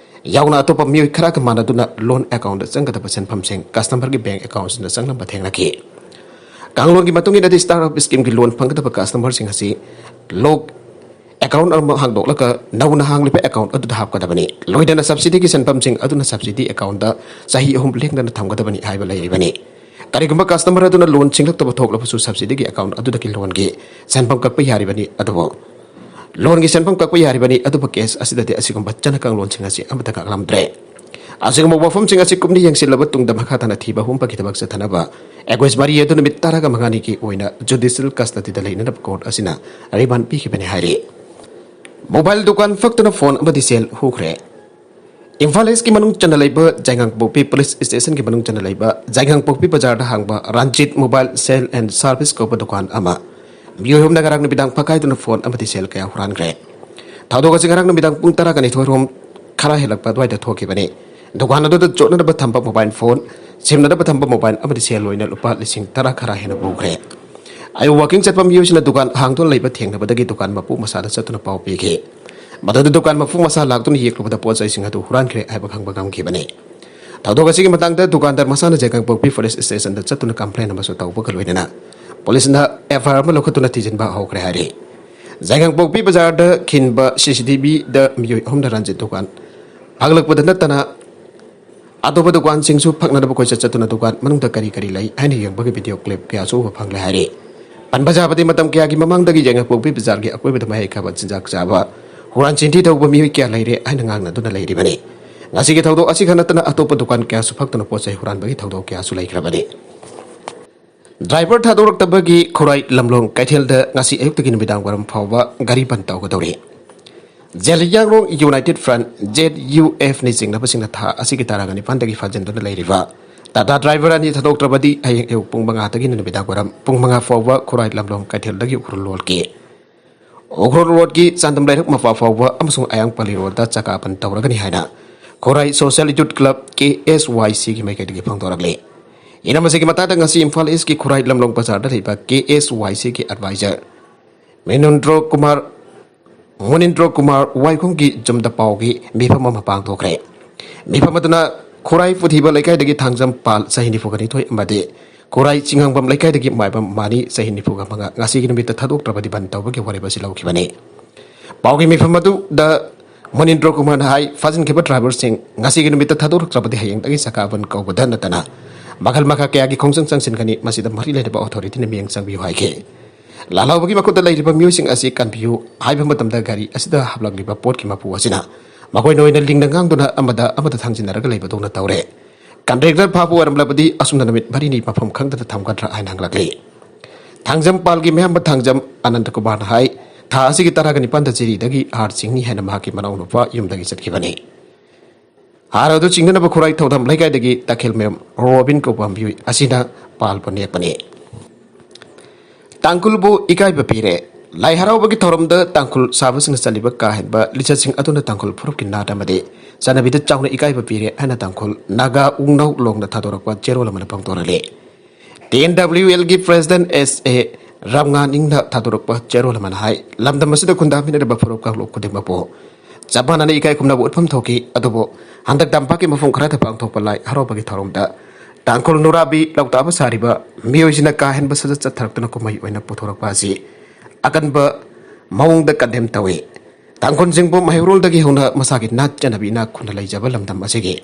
ꯌꯥꯎꯅ ꯑꯇꯣꯞꯄ ꯃꯤꯑꯣꯏ ꯈꯔꯒ ꯃꯥꯟꯅꯗꯨꯅ ꯂꯣꯟ ꯑꯦꯀꯥꯎꯟꯠꯇ ꯆꯪꯒꯗꯕ ꯁꯦꯟꯐꯝꯁꯤꯡ ꯀꯁꯇꯃꯔꯒꯤ ꯕꯦꯡꯛ ꯑꯦꯀꯥꯎꯟꯠꯁꯤꯡꯗ ꯆꯪꯂꯝꯕ ꯊꯦꯡꯅꯈꯤ꯫ ꯀꯥꯡꯂꯣꯟꯒꯤ ꯃꯇꯨꯡ ꯏꯟꯅꯗꯤ ꯁ꯭ꯇꯥꯔꯠ ꯑꯞ ꯁ꯭ꯀꯤꯝꯒꯤ ꯂꯣꯟ ꯐꯪꯒꯗꯕ ꯀꯁꯇꯃꯔꯁꯤꯡ ꯑꯁꯤ ꯂꯣꯛ ꯑꯦꯀꯥꯎꯟꯠ ꯑꯃ ꯍꯥꯡꯗꯣꯛꯂꯒ ꯅꯧꯅ ꯍꯥꯡꯂꯤꯕ ꯑꯦꯀꯥꯎꯟꯠ ꯑꯗꯨꯗ ꯍꯥꯞꯀꯗꯕꯅꯤ꯫ ꯂꯣꯏꯅꯅ ꯁꯕꯁꯤꯗꯤꯒꯤ ꯁꯦꯟꯐꯝꯁꯤꯡ ꯑꯗꯨꯅ ꯁꯕꯁꯤꯗꯤ ꯑꯦꯀꯥꯎꯟꯠꯇ ꯆꯍꯤ ꯑꯍꯨꯝ ꯂꯦꯡꯗꯅ ꯊꯝꯒꯗꯕꯅꯤ ꯍꯥꯏꯕ ꯂꯩꯔꯤꯕꯅꯤ꯫ ꯀꯔꯤꯒꯨꯝꯕ ꯀꯁꯇꯃꯔ ꯑꯗꯨꯅ ꯂꯣꯟ ꯁꯤꯡꯂꯛꯇꯕ ꯊꯣꯛꯂꯕꯁꯨ ꯁꯕꯁꯤꯗꯤꯒꯤ ꯑꯦꯀꯥꯎꯟꯠ ꯑꯗꯨꯗꯒꯤ ꯂꯣꯟꯒꯤ ꯁꯦꯟꯐꯝ ꯀꯛꯄ ꯌꯥꯔꯤꯕꯅꯤ꯫ ꯑꯗꯨꯕꯨ ꯂꯣꯟꯒꯤ ꯁꯦꯟꯐꯝ ꯀꯛꯄ ꯌꯥꯔꯤꯕꯅꯤ꯫ ꯑꯗꯨꯕꯨ ꯀꯦꯁ ꯑꯁꯤꯗꯗꯤ ꯑꯁꯤꯒꯨꯝꯕ ꯆꯠꯅ ꯀꯥꯡꯂꯣꯟꯁꯤꯡ ꯑꯁꯤ ꯑꯃꯠꯇ ꯉꯥꯛꯂꯝꯗ꯭ꯔꯦ꯫ ꯑꯁꯤꯒꯨꯝꯕ ꯋꯥꯐꯝꯁꯤꯡ ꯑꯁꯤ ꯀꯨꯞꯅ ꯌꯦꯡꯁꯤꯜꯂꯕ ꯇꯨꯡꯗ ꯃꯈꯥ ꯇꯥꯅ ꯊꯤꯕ ꯍꯨꯝꯕꯒꯤ ꯊꯕꯛ ꯆꯠꯊꯅꯕ ꯑꯦꯒꯣꯏꯁ ꯃꯔꯤ ꯑꯗꯨ ꯅꯨꯃꯤꯠ ꯇꯔꯥꯒ ꯃꯉꯥꯅꯤꯒꯤ ꯑꯣꯏꯅ ꯖꯨꯗꯤꯁꯤꯌꯦꯜ ꯀꯁꯇꯗꯤꯗ ꯂꯩꯅꯅꯕ ꯀꯣꯔꯠ ꯑꯁꯤꯅ ꯔꯤꯃꯥꯟ ꯄꯤꯈꯤꯕꯅꯤ ꯍꯥꯏꯔꯤ꯫ ꯃꯣꯕꯥꯏꯜ ꯗꯨꯀꯥꯟ ꯐꯛꯇꯨꯅ ꯐꯣꯟ ꯑꯃꯗꯤ ꯁꯦꯜ ꯍꯨꯈ꯭ꯔꯦ꯫ ꯏꯝꯐꯥꯜ ꯏꯁꯀꯤ ꯃꯅꯨꯡ ꯆꯟꯅ ꯂꯩꯕ ꯖꯥꯏꯉꯥꯡꯄꯣꯛꯄꯤ ꯄꯨꯂꯤꯁ ꯁ꯭ꯇꯦꯁꯟꯒꯤ ꯃꯅꯨꯡ ꯆꯟꯅ ꯂꯩꯕ ꯖꯥꯏꯉꯥꯡꯄꯣꯛꯄꯤ ꯕꯖꯥꯔꯗ ꯍꯥꯡꯕ Ranjit mobile sale and service ꯀꯧꯕ ꯗꯨꯀꯥꯟ ꯑꯃ ꯃꯤꯑꯣꯏ ꯑꯍꯨꯝꯅ ꯉꯔꯥꯡ ꯅꯨꯃꯤꯗꯥꯡ ꯐꯛꯀꯥꯏꯗꯨꯅ ꯐꯣꯟ ꯑꯃꯗꯤ ꯁꯦꯜ ꯀꯌꯥ ꯍꯨꯔꯥꯟꯈ꯭ꯔꯦ꯫ ꯊꯧꯗꯣꯛ ꯑꯁꯤ ꯉꯔꯥꯡ ꯅꯨꯃꯤꯗꯥꯡ ꯄꯨꯡ ꯇꯔꯥꯒ ꯅꯤꯊꯣꯏ ꯔꯣꯝ ꯈꯔ ꯍꯦꯜꯂꯛꯄ ꯑꯗꯨꯋꯥꯏꯗ ꯊꯣꯛꯈꯤꯕꯅꯤ꯫ ꯗꯨꯀꯥꯟ ꯑꯗꯨꯗ ꯆꯣꯠꯅꯅꯕ ꯊꯝꯕ ꯃꯣꯕꯥꯏꯜ ꯐꯣꯟ, ꯁꯤꯝꯅꯅꯕ ꯊꯝꯕ ꯃꯣꯕꯥꯏꯜ ꯑꯃꯗꯤ ꯁꯦꯜ ꯑꯣꯏꯅ ꯂꯨꯄꯥ ꯂꯤꯁꯤꯡ ꯇꯔꯥ ꯈꯔ ꯍꯦꯟꯅ ꯄꯨꯈ꯭ꯔꯦ꯫ ꯑꯌꯨꯛ ꯋꯥꯀꯤꯡ ꯆꯠꯄ ꯃꯤꯑꯣꯏꯁꯤꯡꯅ ꯗꯨꯀꯥꯟ ꯍꯥꯡꯗꯨꯅ ꯂꯩꯕ ꯊꯦꯡꯅꯕꯗꯒꯤ ꯗꯨꯀꯥꯟ ꯃꯄꯨ ꯃꯁꯥꯗ ꯆꯠꯇꯨꯅ ꯄꯥꯎ ꯄꯤꯈꯤ꯫ ꯃꯗꯨꯗ ꯗꯨꯀꯥꯟ ꯃꯄꯨ ꯃꯁꯥ ꯂꯥꯛꯇꯨꯅ ꯌꯦꯡꯂꯨꯕꯗ ꯄꯣꯠ ꯆꯩꯁꯤꯡ ꯑꯗꯨ ꯍꯨꯔꯥꯟꯈ꯭ꯔꯦ ꯍꯥꯏꯕ ꯈꯪꯕ ꯉꯝꯈꯤꯕꯅꯤ꯫ ꯊꯧꯗꯣꯛ ꯑꯁꯤꯒꯤ ꯃꯇꯥꯡꯗ ꯗꯨꯀꯥꯟꯗꯥꯔ ꯃꯁꯥꯅ ꯖꯥꯏꯉꯥꯡꯄꯣꯛꯄꯤ ꯄꯨꯂꯤꯁ ꯁ꯭ꯇꯦꯁꯟꯗ ꯆꯠꯇꯨꯅ ꯀꯝꯄ꯭ꯂꯦꯟ ꯑꯃꯁꯨ ꯇꯧꯕꯒ ꯂꯣꯏꯅꯅ ꯄꯨꯂꯤꯁꯅ ꯑꯦꯐ ꯑꯥꯏ ꯑꯥꯔ ꯑꯃ ꯂꯧꯈꯠꯇꯨꯅ ꯊꯤꯖꯤꯟꯕ ꯍꯧꯈ꯭ꯔꯦ ꯍꯥꯏꯔꯤ꯫ ꯖꯥꯏꯉꯥꯡꯄꯣꯛꯄꯤ ꯕꯖꯥꯔꯗ ꯈꯤꯟꯕ ꯁꯤ ꯁꯤ ꯇꯤ ꯚꯤꯗ ꯃꯤꯑꯣꯏ ꯑꯍꯨꯝꯅ ꯔꯟꯖꯤꯠ ꯗꯨꯀꯥꯟ ꯐꯒꯠꯂꯛꯄꯗ ꯅꯠꯇꯅ ꯑꯇꯣꯞꯄ ꯗꯨꯀꯥꯟꯁꯤꯡꯁꯨ ꯐꯛꯅꯅꯕ ꯀꯣꯏꯆꯠ ꯆꯠꯇꯨꯅ ꯗꯨꯀꯥꯟ ꯃꯅꯨꯡꯗ ꯀꯔꯤ ꯀꯔꯤ ꯂꯩ ꯍꯥꯏꯅ ꯌꯦꯡꯕꯒꯤ ꯚꯤꯗꯤꯑꯣ ꯀ꯭ꯂꯤꯞ ꯀꯌꯥꯁꯨ ꯎꯕ ꯐꯪꯂꯦ ꯍꯥꯏꯔꯤ꯫ ꯄꯟꯕ ꯌꯥꯕꯗꯤ, ꯃꯇꯝ ꯀꯌꯥꯒꯤ ꯃꯃꯥꯡꯗꯒꯤ ꯖꯥꯏꯉꯥꯡꯄꯣꯛꯄꯤ ꯕꯖꯥꯔꯒꯤ ꯑꯀꯣꯏꯕꯗ ꯃꯍꯩ ꯈꯥꯕ ꯆꯤꯟꯖꯥꯛ ꯆꯥꯕ, ꯍꯨꯔꯥꯟ ꯆꯤꯟꯊꯤ ꯇꯧꯕ ꯃꯤꯑꯣꯏ ꯀꯌꯥ ꯂꯩꯔꯦ ꯍꯥꯏꯅ ꯉꯥꯡꯅꯗꯨꯅ ꯂꯩꯔꯤꯕꯅꯤ꯫ ꯉꯁꯤꯒꯤ ꯊꯧꯗꯣꯛ ꯑꯁꯤꯈꯛ ꯅꯠꯇꯅ ꯑꯇꯣꯞꯄ ꯗꯨꯀꯥꯟ ꯀꯌꯥꯁꯨ ꯐꯛꯇꯨꯅ ꯄꯣꯠ ꯆꯩ ꯍꯨꯔꯥꯟꯕꯒꯤ ꯊꯧꯗꯣꯛ ꯀꯌꯥꯁꯨ ꯂꯩꯈ꯭ꯔꯕꯅꯤ꯫ ꯗ꯭ꯔꯥꯏꯚꯔ ꯊꯥꯗꯣꯔꯛꯇꯕꯒꯤ ꯈꯨꯔꯥꯏ ꯂꯝꯂꯣꯡ ꯀꯩꯊꯦꯜꯗ ꯉꯁꯤ ꯑꯌꯨꯛꯇꯒꯤ ꯅꯨꯃꯤꯗꯥꯡ ꯋꯥꯏꯔꯝ ꯐꯥꯎꯕ ꯒꯥꯔꯤ ꯕꯟ ꯇꯧꯒꯗꯧꯔꯤ꯫ Zeliangrong united front, Z U F ꯅ ꯆꯤꯡꯅꯕꯁꯤꯡꯅ ꯊꯥ ꯑꯁꯤꯒꯤ ꯇꯥꯡ ꯅꯤꯄꯥꯟꯗꯒꯤ ꯐꯥꯖꯤꯟꯗꯨꯅ ꯂꯩꯔꯤꯕ ꯇꯥꯇꯥ ꯗ꯭ꯔꯥꯏꯚꯔ ꯑꯅꯤ ꯊꯥꯗꯣꯛꯇ꯭ꯔꯕꯗꯤ ꯍꯌꯦꯡ ꯑꯌꯨꯛ ꯄꯨꯡ ꯃꯉꯥꯗꯒꯤꯅ ꯅꯨꯃꯤꯗꯥꯡ ꯋꯥꯏꯔꯝ ꯄꯨꯡ ꯃꯉꯥ ꯐꯥꯎꯕ ꯈꯨꯔꯥꯏ ꯂꯝꯂꯣꯡ ꯀꯩꯊꯦꯜꯗꯒꯤ ꯎꯈ꯭ꯔꯨꯜ ꯔꯣꯗꯀꯤ, ꯎꯈ꯭ꯔꯨꯜ ꯔꯣꯗꯀꯤ ꯆꯥꯟꯗꯝ ꯂꯩꯔꯛ ꯃꯄꯥ ꯐꯥꯎꯕ ꯑꯃꯁꯨꯡ ꯑꯌꯥꯡꯄꯜꯂꯤ ꯔꯣꯗꯇ ꯆꯀꯥ ꯕꯟ ꯇꯧꯔꯒꯅꯤ ꯍꯥꯏꯅ ꯈꯨꯔꯥꯏ ꯁꯣꯁꯤꯌꯦꯜ ꯌꯨꯠ ꯀ꯭ꯂꯕ, ꯀꯦ ꯑꯦꯁ ꯋꯥꯏ ꯁꯤꯒꯤ ꯃꯥꯏꯀꯩꯗꯒꯤ ꯐꯣꯡꯗꯣꯔꯛꯂꯤ꯫ ꯏꯔꯝ ꯑꯁꯤꯒꯤ ꯃꯇꯥꯡꯗ ꯉꯁꯤ ꯏꯝꯐꯥꯜ ꯏꯁꯀꯤ ꯈꯨꯔꯥꯏ ꯂꯝꯂꯣꯡ ꯕꯖꯥꯔꯗ ꯂꯩꯕ ꯀꯦ ꯑꯦꯁ ꯋꯥꯏ ꯁꯤꯒꯤ ꯑꯦꯗꯚꯥꯏꯖꯔ ꯃꯤꯅꯨꯟꯗ꯭ꯔꯣ ꯀꯨꯃꯥꯔ, ꯃꯨꯅꯤꯟꯗ꯭ꯔꯣ ꯀꯨꯃꯥꯔ ꯋꯥꯏꯈꯣꯝꯒꯤ ꯌꯨꯝꯗ ꯄꯥꯎꯒꯤ ꯃꯤꯐꯝ ꯑꯃ ꯄꯥꯡꯊꯣꯛꯈ꯭ꯔꯦ꯫ ꯃꯤꯐꯝ ꯑꯗꯨꯅ ꯈꯨꯔꯥꯏ ꯄꯨꯊꯤꯕ ꯂꯩꯀꯥꯏꯗꯒꯤ ꯊꯥꯡꯖꯝ ꯄꯥꯜ, ꯆꯍꯤ ꯅꯤꯐꯨꯒ ꯅꯤꯊꯣꯏ, ꯑꯃꯗꯤ ꯈꯨꯔꯥꯏ ꯆꯤꯡꯉꯥꯡꯕꯝ ꯂꯩꯀꯥꯏꯗꯒꯤ ꯃꯥꯏꯕꯝ ꯃꯥꯅꯤ, ꯆꯍꯤ ꯅꯤꯐꯨꯒ ꯃꯉꯥ, ꯉꯁꯤꯒꯤ ꯅꯨꯃꯤꯠꯇ ꯊꯥꯗꯣꯛꯇ꯭ꯔꯕꯗꯤ ꯕꯟ ꯇꯧꯕꯒꯤ ꯋꯥꯔꯦꯞ ꯑꯁꯤ ꯂꯧꯈꯤꯕꯅꯤ꯫ ꯄꯥꯎꯒꯤ ꯃꯤꯐꯝ ꯑꯗꯨꯗ ꯃꯨꯅꯤꯟꯗ꯭ꯔꯣ ꯀꯨꯃꯥꯔꯅ ꯍꯥꯏ, ꯐꯥꯖꯤꯟꯈꯤꯕ ꯗ꯭ꯔꯥꯏꯚꯔꯁꯤꯡ ꯉꯁꯤꯒꯤ ꯅꯨꯃꯤꯠꯇ ꯊꯥꯗꯣꯔꯛꯇ꯭ꯔꯕꯗꯤ ꯍꯌꯦꯡꯗꯒꯤ ꯆꯀꯥ ꯕꯟ ꯀꯧꯕꯗ ꯅꯠꯇꯅ ꯃꯈꯜ ꯃꯈꯥ ꯀꯌꯥꯒꯤ ꯈꯣꯡꯖꯪ ꯆꯪꯁꯤꯟꯒꯅꯤ, ꯃꯁꯤꯗ ꯃꯔꯤ ꯂꯩꯅꯕ ꯑꯣꯊꯣꯔꯤꯇꯤꯅ ꯃꯤꯠꯌꯦꯡ ꯆꯪꯕꯤꯌꯨ ꯍꯥꯏꯈꯤ꯫ ꯂꯥꯜꯍꯧꯕꯒꯤ ꯃꯈꯨꯠꯇ ꯂꯩꯔꯤꯕ ꯃꯤꯑꯣꯏꯁꯤꯡ ꯑꯁꯤ ꯀꯟꯕꯤꯌꯨ ꯍꯥꯏꯕ ꯃꯇꯝꯗ ꯒꯥꯔꯤ ꯑꯁꯤꯗ ꯍꯥꯞꯂꯛꯂꯤꯕ ꯄꯣꯠꯀꯤ ꯃꯄꯨ ꯑꯁꯤꯅ ꯃꯈꯣꯏꯅ ꯑꯣꯏꯅ ꯂꯤꯡꯅ ꯉꯥꯡꯗꯨꯅ ꯑꯃꯗ ꯑꯃꯗ ꯊꯥꯡꯖꯤꯟꯅꯔꯒ ꯂꯩꯕꯗꯧꯅ ꯇꯧꯔꯦ꯫ ꯀꯟꯇ꯭ꯔꯦꯛꯇꯔ ꯐꯥꯕ ꯑꯣꯏꯔꯝꯂꯕꯗꯤ ꯑꯁꯨꯝꯅ ꯅꯨꯃꯤꯠ ꯃꯔꯤꯅꯤ ꯃꯐꯝ ꯈꯪꯗꯅ ꯊꯝꯒꯗ꯭ꯔꯥ ꯍꯥꯏꯅ ꯍꯪꯂꯛꯂꯤ꯫ ꯊꯥꯡꯖꯝ ꯄꯥꯜꯒꯤ ꯃꯌꯥꯝꯕ ꯊꯥꯡꯖꯝ ꯑꯅꯟꯇ ꯀꯨꯃꯥꯔꯅ ꯍꯥꯏ, ꯊꯥ ꯑꯁꯤꯒꯤ ꯇꯔꯥꯒ ꯅꯤꯄꯥꯟꯗ ꯖꯤꯔꯤꯗꯒꯤ ꯍꯥꯔ ꯆꯤꯡꯅꯤ ꯍꯥꯏꯅ ꯃꯍꯥꯛꯀꯤ ꯃꯅꯥꯎꯅꯨꯄꯥ ꯌꯨꯝꯗꯒꯤ ꯆꯠꯈꯤꯕꯅꯤ꯫ ꯍꯥꯔ ꯑꯗꯨ ꯆꯤꯡꯅꯅꯕ ꯈꯨꯔꯥꯏ ꯊꯧꯗꯥꯝ ꯂꯩꯀꯥꯏꯗꯒꯤ ꯇꯈꯦꯜꯃꯌꯨꯝ ꯔꯣꯕꯤꯟ ꯀꯧꯕ ꯃꯤꯑꯣꯏ ꯑꯁꯤꯅ ꯄꯥꯜꯕ ꯅꯦꯛꯄꯅꯤ꯫ ꯇꯥꯡꯈꯨꯜꯕꯨ ꯏꯀꯥꯏꯕ ꯄꯤꯔꯦ꯫ ꯂꯥꯏ ꯍꯔꯥꯎꯕꯒꯤ ꯊꯧꯔꯝꯗ ꯇꯥꯡꯈꯨꯜ ꯁꯥꯕꯁꯤꯡꯅ ꯆꯠꯂꯤꯕ ꯀꯥ ꯍꯦꯟꯕ ꯂꯤꯆꯠꯁꯤꯡ ꯑꯗꯨꯅ ꯇꯥꯡꯈꯨꯜ ꯐꯨꯔꯨꯞꯀꯤ ꯅꯥꯠ ꯑꯃꯗꯤ ꯆꯠꯅꯕꯤꯗ ꯆꯥꯎꯅ ꯏꯀꯥꯏꯕ ꯄꯤꯔꯦ ꯍꯥꯏꯅ ꯇꯥꯡꯈꯨꯜ ꯅꯥꯒꯥ ꯎꯡꯅꯧ ꯂꯣꯡꯅ ꯊꯥꯗꯣꯔꯛꯄ ꯆꯦꯔꯣꯜ ꯑꯃꯅ ꯐꯣꯡꯗꯣꯔꯛꯂꯤ꯫ ꯇꯤ ꯑꯦꯟ ꯗꯕ꯭ꯂꯤꯎ ꯑꯦꯜꯒꯤ ꯄ꯭ꯔꯦꯁꯤꯗꯦꯟꯠ ꯑꯦꯁ ꯑꯦ ꯔꯥꯝꯉꯥꯅꯤꯡꯅ ꯊꯥꯗꯣꯔꯛꯄ ꯆꯦꯔꯣꯜ ꯑꯃꯅ ꯍꯥꯏ, ꯂꯝꯗꯝ ꯑꯁꯤꯗ ꯈꯨꯟꯗꯥꯃꯤꯟꯅꯔꯤꯕ ꯐꯨꯔꯨꯞ ꯀꯥꯡꯂꯨꯞ ꯈꯨꯗꯤꯡꯃꯛꯄꯨ ꯆꯞ ꯃꯥꯟꯅꯅ ꯏꯀꯥꯏ ꯈꯨꯝꯅꯕ ꯎꯠꯐꯝ ꯊꯣꯛꯈꯤ꯫ ꯑꯗꯨꯕꯨ ꯍꯟꯗꯛ ꯇꯝꯄꯥꯛꯀꯤ ꯃꯐꯝ ꯈꯔꯗ ꯄꯥꯡꯊꯣꯛꯄ ꯂꯥꯏ ꯍꯔꯥꯎꯕꯒꯤ ꯊꯧꯔꯝꯗ ꯇꯥꯡꯈꯨꯜ ꯅꯨꯔꯥꯕꯤ ꯂꯧꯇꯥꯕ ꯁꯥꯔꯤꯕ ꯃꯤꯑꯣꯏꯁꯤꯅ ꯀꯥ ꯍꯦꯟꯕ ꯁꯖꯠ ꯆꯠꯊꯔꯛꯇꯨꯅ ꯀꯨꯝꯍꯩ ꯑꯣꯏꯅ ꯄꯨꯊꯣꯔꯛꯄ ꯑꯁꯤ ꯑꯀꯟꯕ ꯃꯑꯣꯡꯗ ꯀꯟꯗꯦꯝ ꯇꯧꯏ꯫ ꯇꯥꯡꯈꯨꯜꯁꯤꯡꯕꯨ ꯃꯩꯍꯧꯔꯣꯜꯗꯒꯤ ꯍꯧꯅ ꯃꯁꯥꯒꯤ ꯅꯥꯠ ꯆꯠꯅꯕꯤ ꯏꯅꯥꯛ ꯈꯨꯟꯅ ꯂꯩꯖꯕ ꯂꯝꯗꯝ ꯑꯁꯤꯒꯤ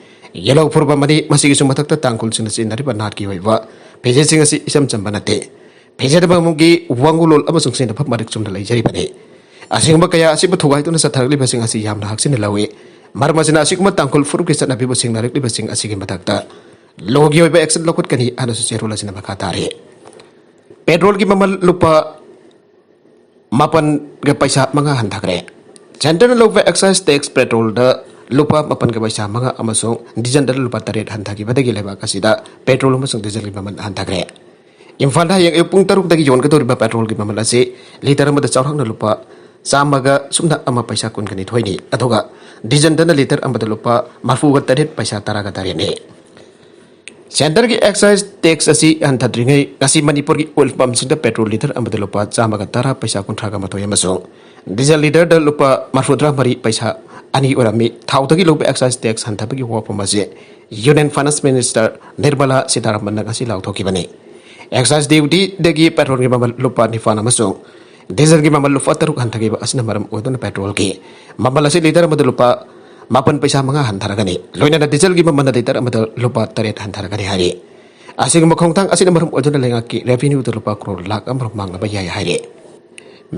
ꯌꯦꯜꯍꯧ ꯐꯨꯔꯨꯞ ꯑꯃꯅꯤ꯫ ꯃꯁꯤꯒꯤꯁꯨ ꯃꯊꯛꯇ ꯇꯥꯡꯈꯨꯜꯁꯤꯡꯅ ꯆꯦꯟꯅꯔꯤꯕ ꯅꯥꯠꯀꯤ ꯑꯣꯏꯕ ꯐꯤꯖꯦꯠꯁꯤꯡ ꯑꯁꯤ ꯏꯆꯝ ꯆꯝꯕ ꯅꯠꯇꯦ꯫ ꯐꯤꯖꯦꯠ ꯑꯃꯒꯤ ꯋꯥꯡꯒꯨꯂꯣꯟ ꯑꯃꯁꯨꯡ ꯆꯦꯟꯅꯐꯝ ꯃꯔꯤꯛ ꯆꯨꯝꯅ ꯂꯩꯖꯔꯤꯕꯅꯤ꯫ ꯑꯁꯤꯒꯨꯝꯕ ꯀꯌꯥ ꯑꯁꯤꯕꯨ ꯊꯨꯒꯥꯏꯗꯨꯅ ꯆꯠꯊꯔꯛꯂꯤꯕꯁꯤꯡ ꯑꯁꯤ ꯌꯥꯝꯅ ꯍꯛꯆꯤꯟꯅ ꯂꯧꯏ꯫ ꯃꯔꯝ ꯑꯁꯤꯅ ꯑꯁꯤꯒꯨꯝꯕ ꯇꯥꯡꯈꯨꯜ ꯐꯨꯔꯨꯞꯀꯤ ꯆꯠꯅꯕꯤꯕꯨ ꯁꯦꯡꯅꯔꯛꯂꯤꯕꯁꯤꯡ ꯑꯁꯤꯒꯤ ꯃꯊꯛꯇ ꯂꯣꯒꯤ ꯑꯣꯏꯕ action ꯂꯧꯈꯠꯀꯅꯤ ꯍꯥꯏꯅꯁꯨ ꯆꯦꯔꯣꯜ ꯑꯁꯤꯅ ꯃꯈꯥ ꯇꯥꯔꯤ꯫ ꯄꯦꯇ꯭ꯔꯣꯜꯒꯤ ꯃꯃꯜ ꯂꯨꯄꯥ ꯃꯥꯄꯟꯒ ꯄꯩꯁꯥ ꯃꯉꯥ ꯍꯟꯊꯈ꯭ꯔꯦ꯫ ꯁꯦꯟꯇꯔꯅ ꯂꯧꯕ excise tax ꯄꯦꯇ꯭ꯔꯣꯜꯗ ꯂꯨꯄꯥ ꯃꯥꯄꯟꯒ ꯄꯩꯁꯥ ꯃꯉꯥ ꯑꯃꯁꯨꯡ ꯗꯤꯖꯜꯗ ꯂꯨꯄꯥ ꯇꯔꯦꯠ ꯍꯟꯊꯈꯤꯕꯗꯒꯤ ꯂꯩꯕꯥꯛ ꯑꯁꯤꯗ ꯄꯦꯇ꯭ꯔꯣꯜ ꯑꯃꯁꯨꯡ ꯗꯤꯖꯜꯒꯤ ꯃꯃꯜ ꯍꯟꯊꯈ꯭ꯔꯦ꯫ ꯏꯝꯐꯥꯜꯗ ꯍꯌꯦꯡ ꯑꯌꯨꯛ ꯄꯨꯡ ꯇꯔꯨꯛꯇꯒꯤ ꯌꯣꯟꯒꯗꯧꯔꯤꯕ ꯄꯦꯇ꯭ꯔꯣꯜꯒꯤ ꯃꯃꯜ ꯑꯁꯤ ꯂꯤꯇꯔ ꯑꯃꯗ ꯆꯥꯎꯔꯥꯛꯅ ꯂꯨꯄꯥ ꯆꯥꯝꯃꯒ ꯁꯨꯞꯅ ꯑꯃ ꯄꯩꯁꯥ ꯀꯨꯟꯒ ꯅꯤꯊꯣꯏꯅꯤ꯫ ꯑꯗꯨꯒ ꯗꯤꯖꯜꯗꯅ ꯂꯤꯇꯔ ꯑꯃꯗ ꯂꯨꯄꯥ ꯃꯔꯐꯨꯒ ꯇꯔꯦꯠ ꯄꯩꯁꯥ ꯇꯔꯥꯒ ꯇꯔꯦꯠꯅꯤ꯫ ꯁꯦꯟꯇꯔꯒꯤ excise tax ꯑꯁꯤ ꯍꯟꯊꯗ꯭ꯔꯤꯉꯩ ꯉꯁꯤ ꯃꯅꯤꯄꯨꯔꯒꯤ oil pumpꯁꯤꯡꯗ ꯄꯦꯇ꯭ꯔꯣꯜ ꯂꯤꯇꯔ ꯑꯃꯗ ꯂꯨꯄꯥ ꯆꯥꯝꯃꯒ ꯇꯔꯥ ꯄꯩꯁꯥ ꯀꯨꯟꯊ꯭ꯔꯥꯒ ꯃꯥꯊꯣꯏ ꯑꯃꯁꯨꯡ ꯗꯤꯖꯜ ꯂꯤꯇꯔꯗ ꯂꯨꯄꯥ ꯃꯔꯐꯨꯇꯔꯥ ꯃꯔꯤ ꯄꯩꯁꯥ ꯑꯅꯤ ꯑꯣꯏꯔꯝꯃꯤ꯫ ꯊꯥꯎꯗꯒꯤ ꯂꯧꯕ excise tax ꯍꯟꯊꯕꯒꯤ ꯋꯥꯐꯝ ꯑꯁꯤ Union Finance Minister ꯅꯤꯔꯃꯂꯥ ꯁꯤꯇꯥꯔꯥꯃꯟꯅ ꯉꯁꯤ ꯂꯥꯎꯊꯣꯛꯈꯤꯕꯅꯤ꯫ Excise dutyꯗꯒꯤ ꯄꯦꯇ꯭ꯔꯣꯜꯒꯤ ꯃꯃꯜ ꯂꯨꯄꯥ ꯅꯤꯄꯥꯟ ꯑꯃꯁꯨꯡ ꯗꯤꯖꯜꯒꯤ ꯃꯃꯜ ꯂꯨꯄꯥ ꯇꯔꯨꯛ ꯍꯟꯊꯈꯤꯕ ꯑꯁꯤꯅ ꯃꯔꯝ ꯑꯣꯏꯗꯨꯅ ꯄꯦꯇ꯭ꯔꯣꯜꯒꯤ ꯃꯃꯜ ꯑꯁꯤ ꯂꯤꯇꯔ ꯑꯃꯗ ꯂꯨꯄꯥ ꯃꯥꯄꯟ ꯄꯩꯁꯥ ꯃꯉꯥ ꯍꯟꯊꯔꯒꯅꯤ꯫ ꯂꯣꯏꯅꯅ ꯗꯤꯖꯜꯒꯤ ꯃꯃꯜꯅ ꯂꯤꯇꯔ ꯑꯃꯗ ꯂꯨꯄꯥ ꯇꯔꯦꯠ ꯍꯟꯊꯔꯒꯅꯤ ꯍꯥꯏꯔꯤ꯫ ꯑꯁꯤꯒꯨꯝꯕ ꯈꯣꯡꯊꯥꯡ ꯑꯁꯤꯅ ꯃꯔꯝ ꯑꯣꯏꯗꯨꯅ ꯂꯩꯉꯥꯛꯀꯤ revenueꯗ ꯂꯨꯄꯥ ꯀ꯭ꯔꯣꯔ ꯂꯥꯈ ꯑꯃꯔꯣꯝ ꯃꯥꯡꯂꯕ ꯌꯥꯏ ꯍꯥꯏꯔꯤ꯫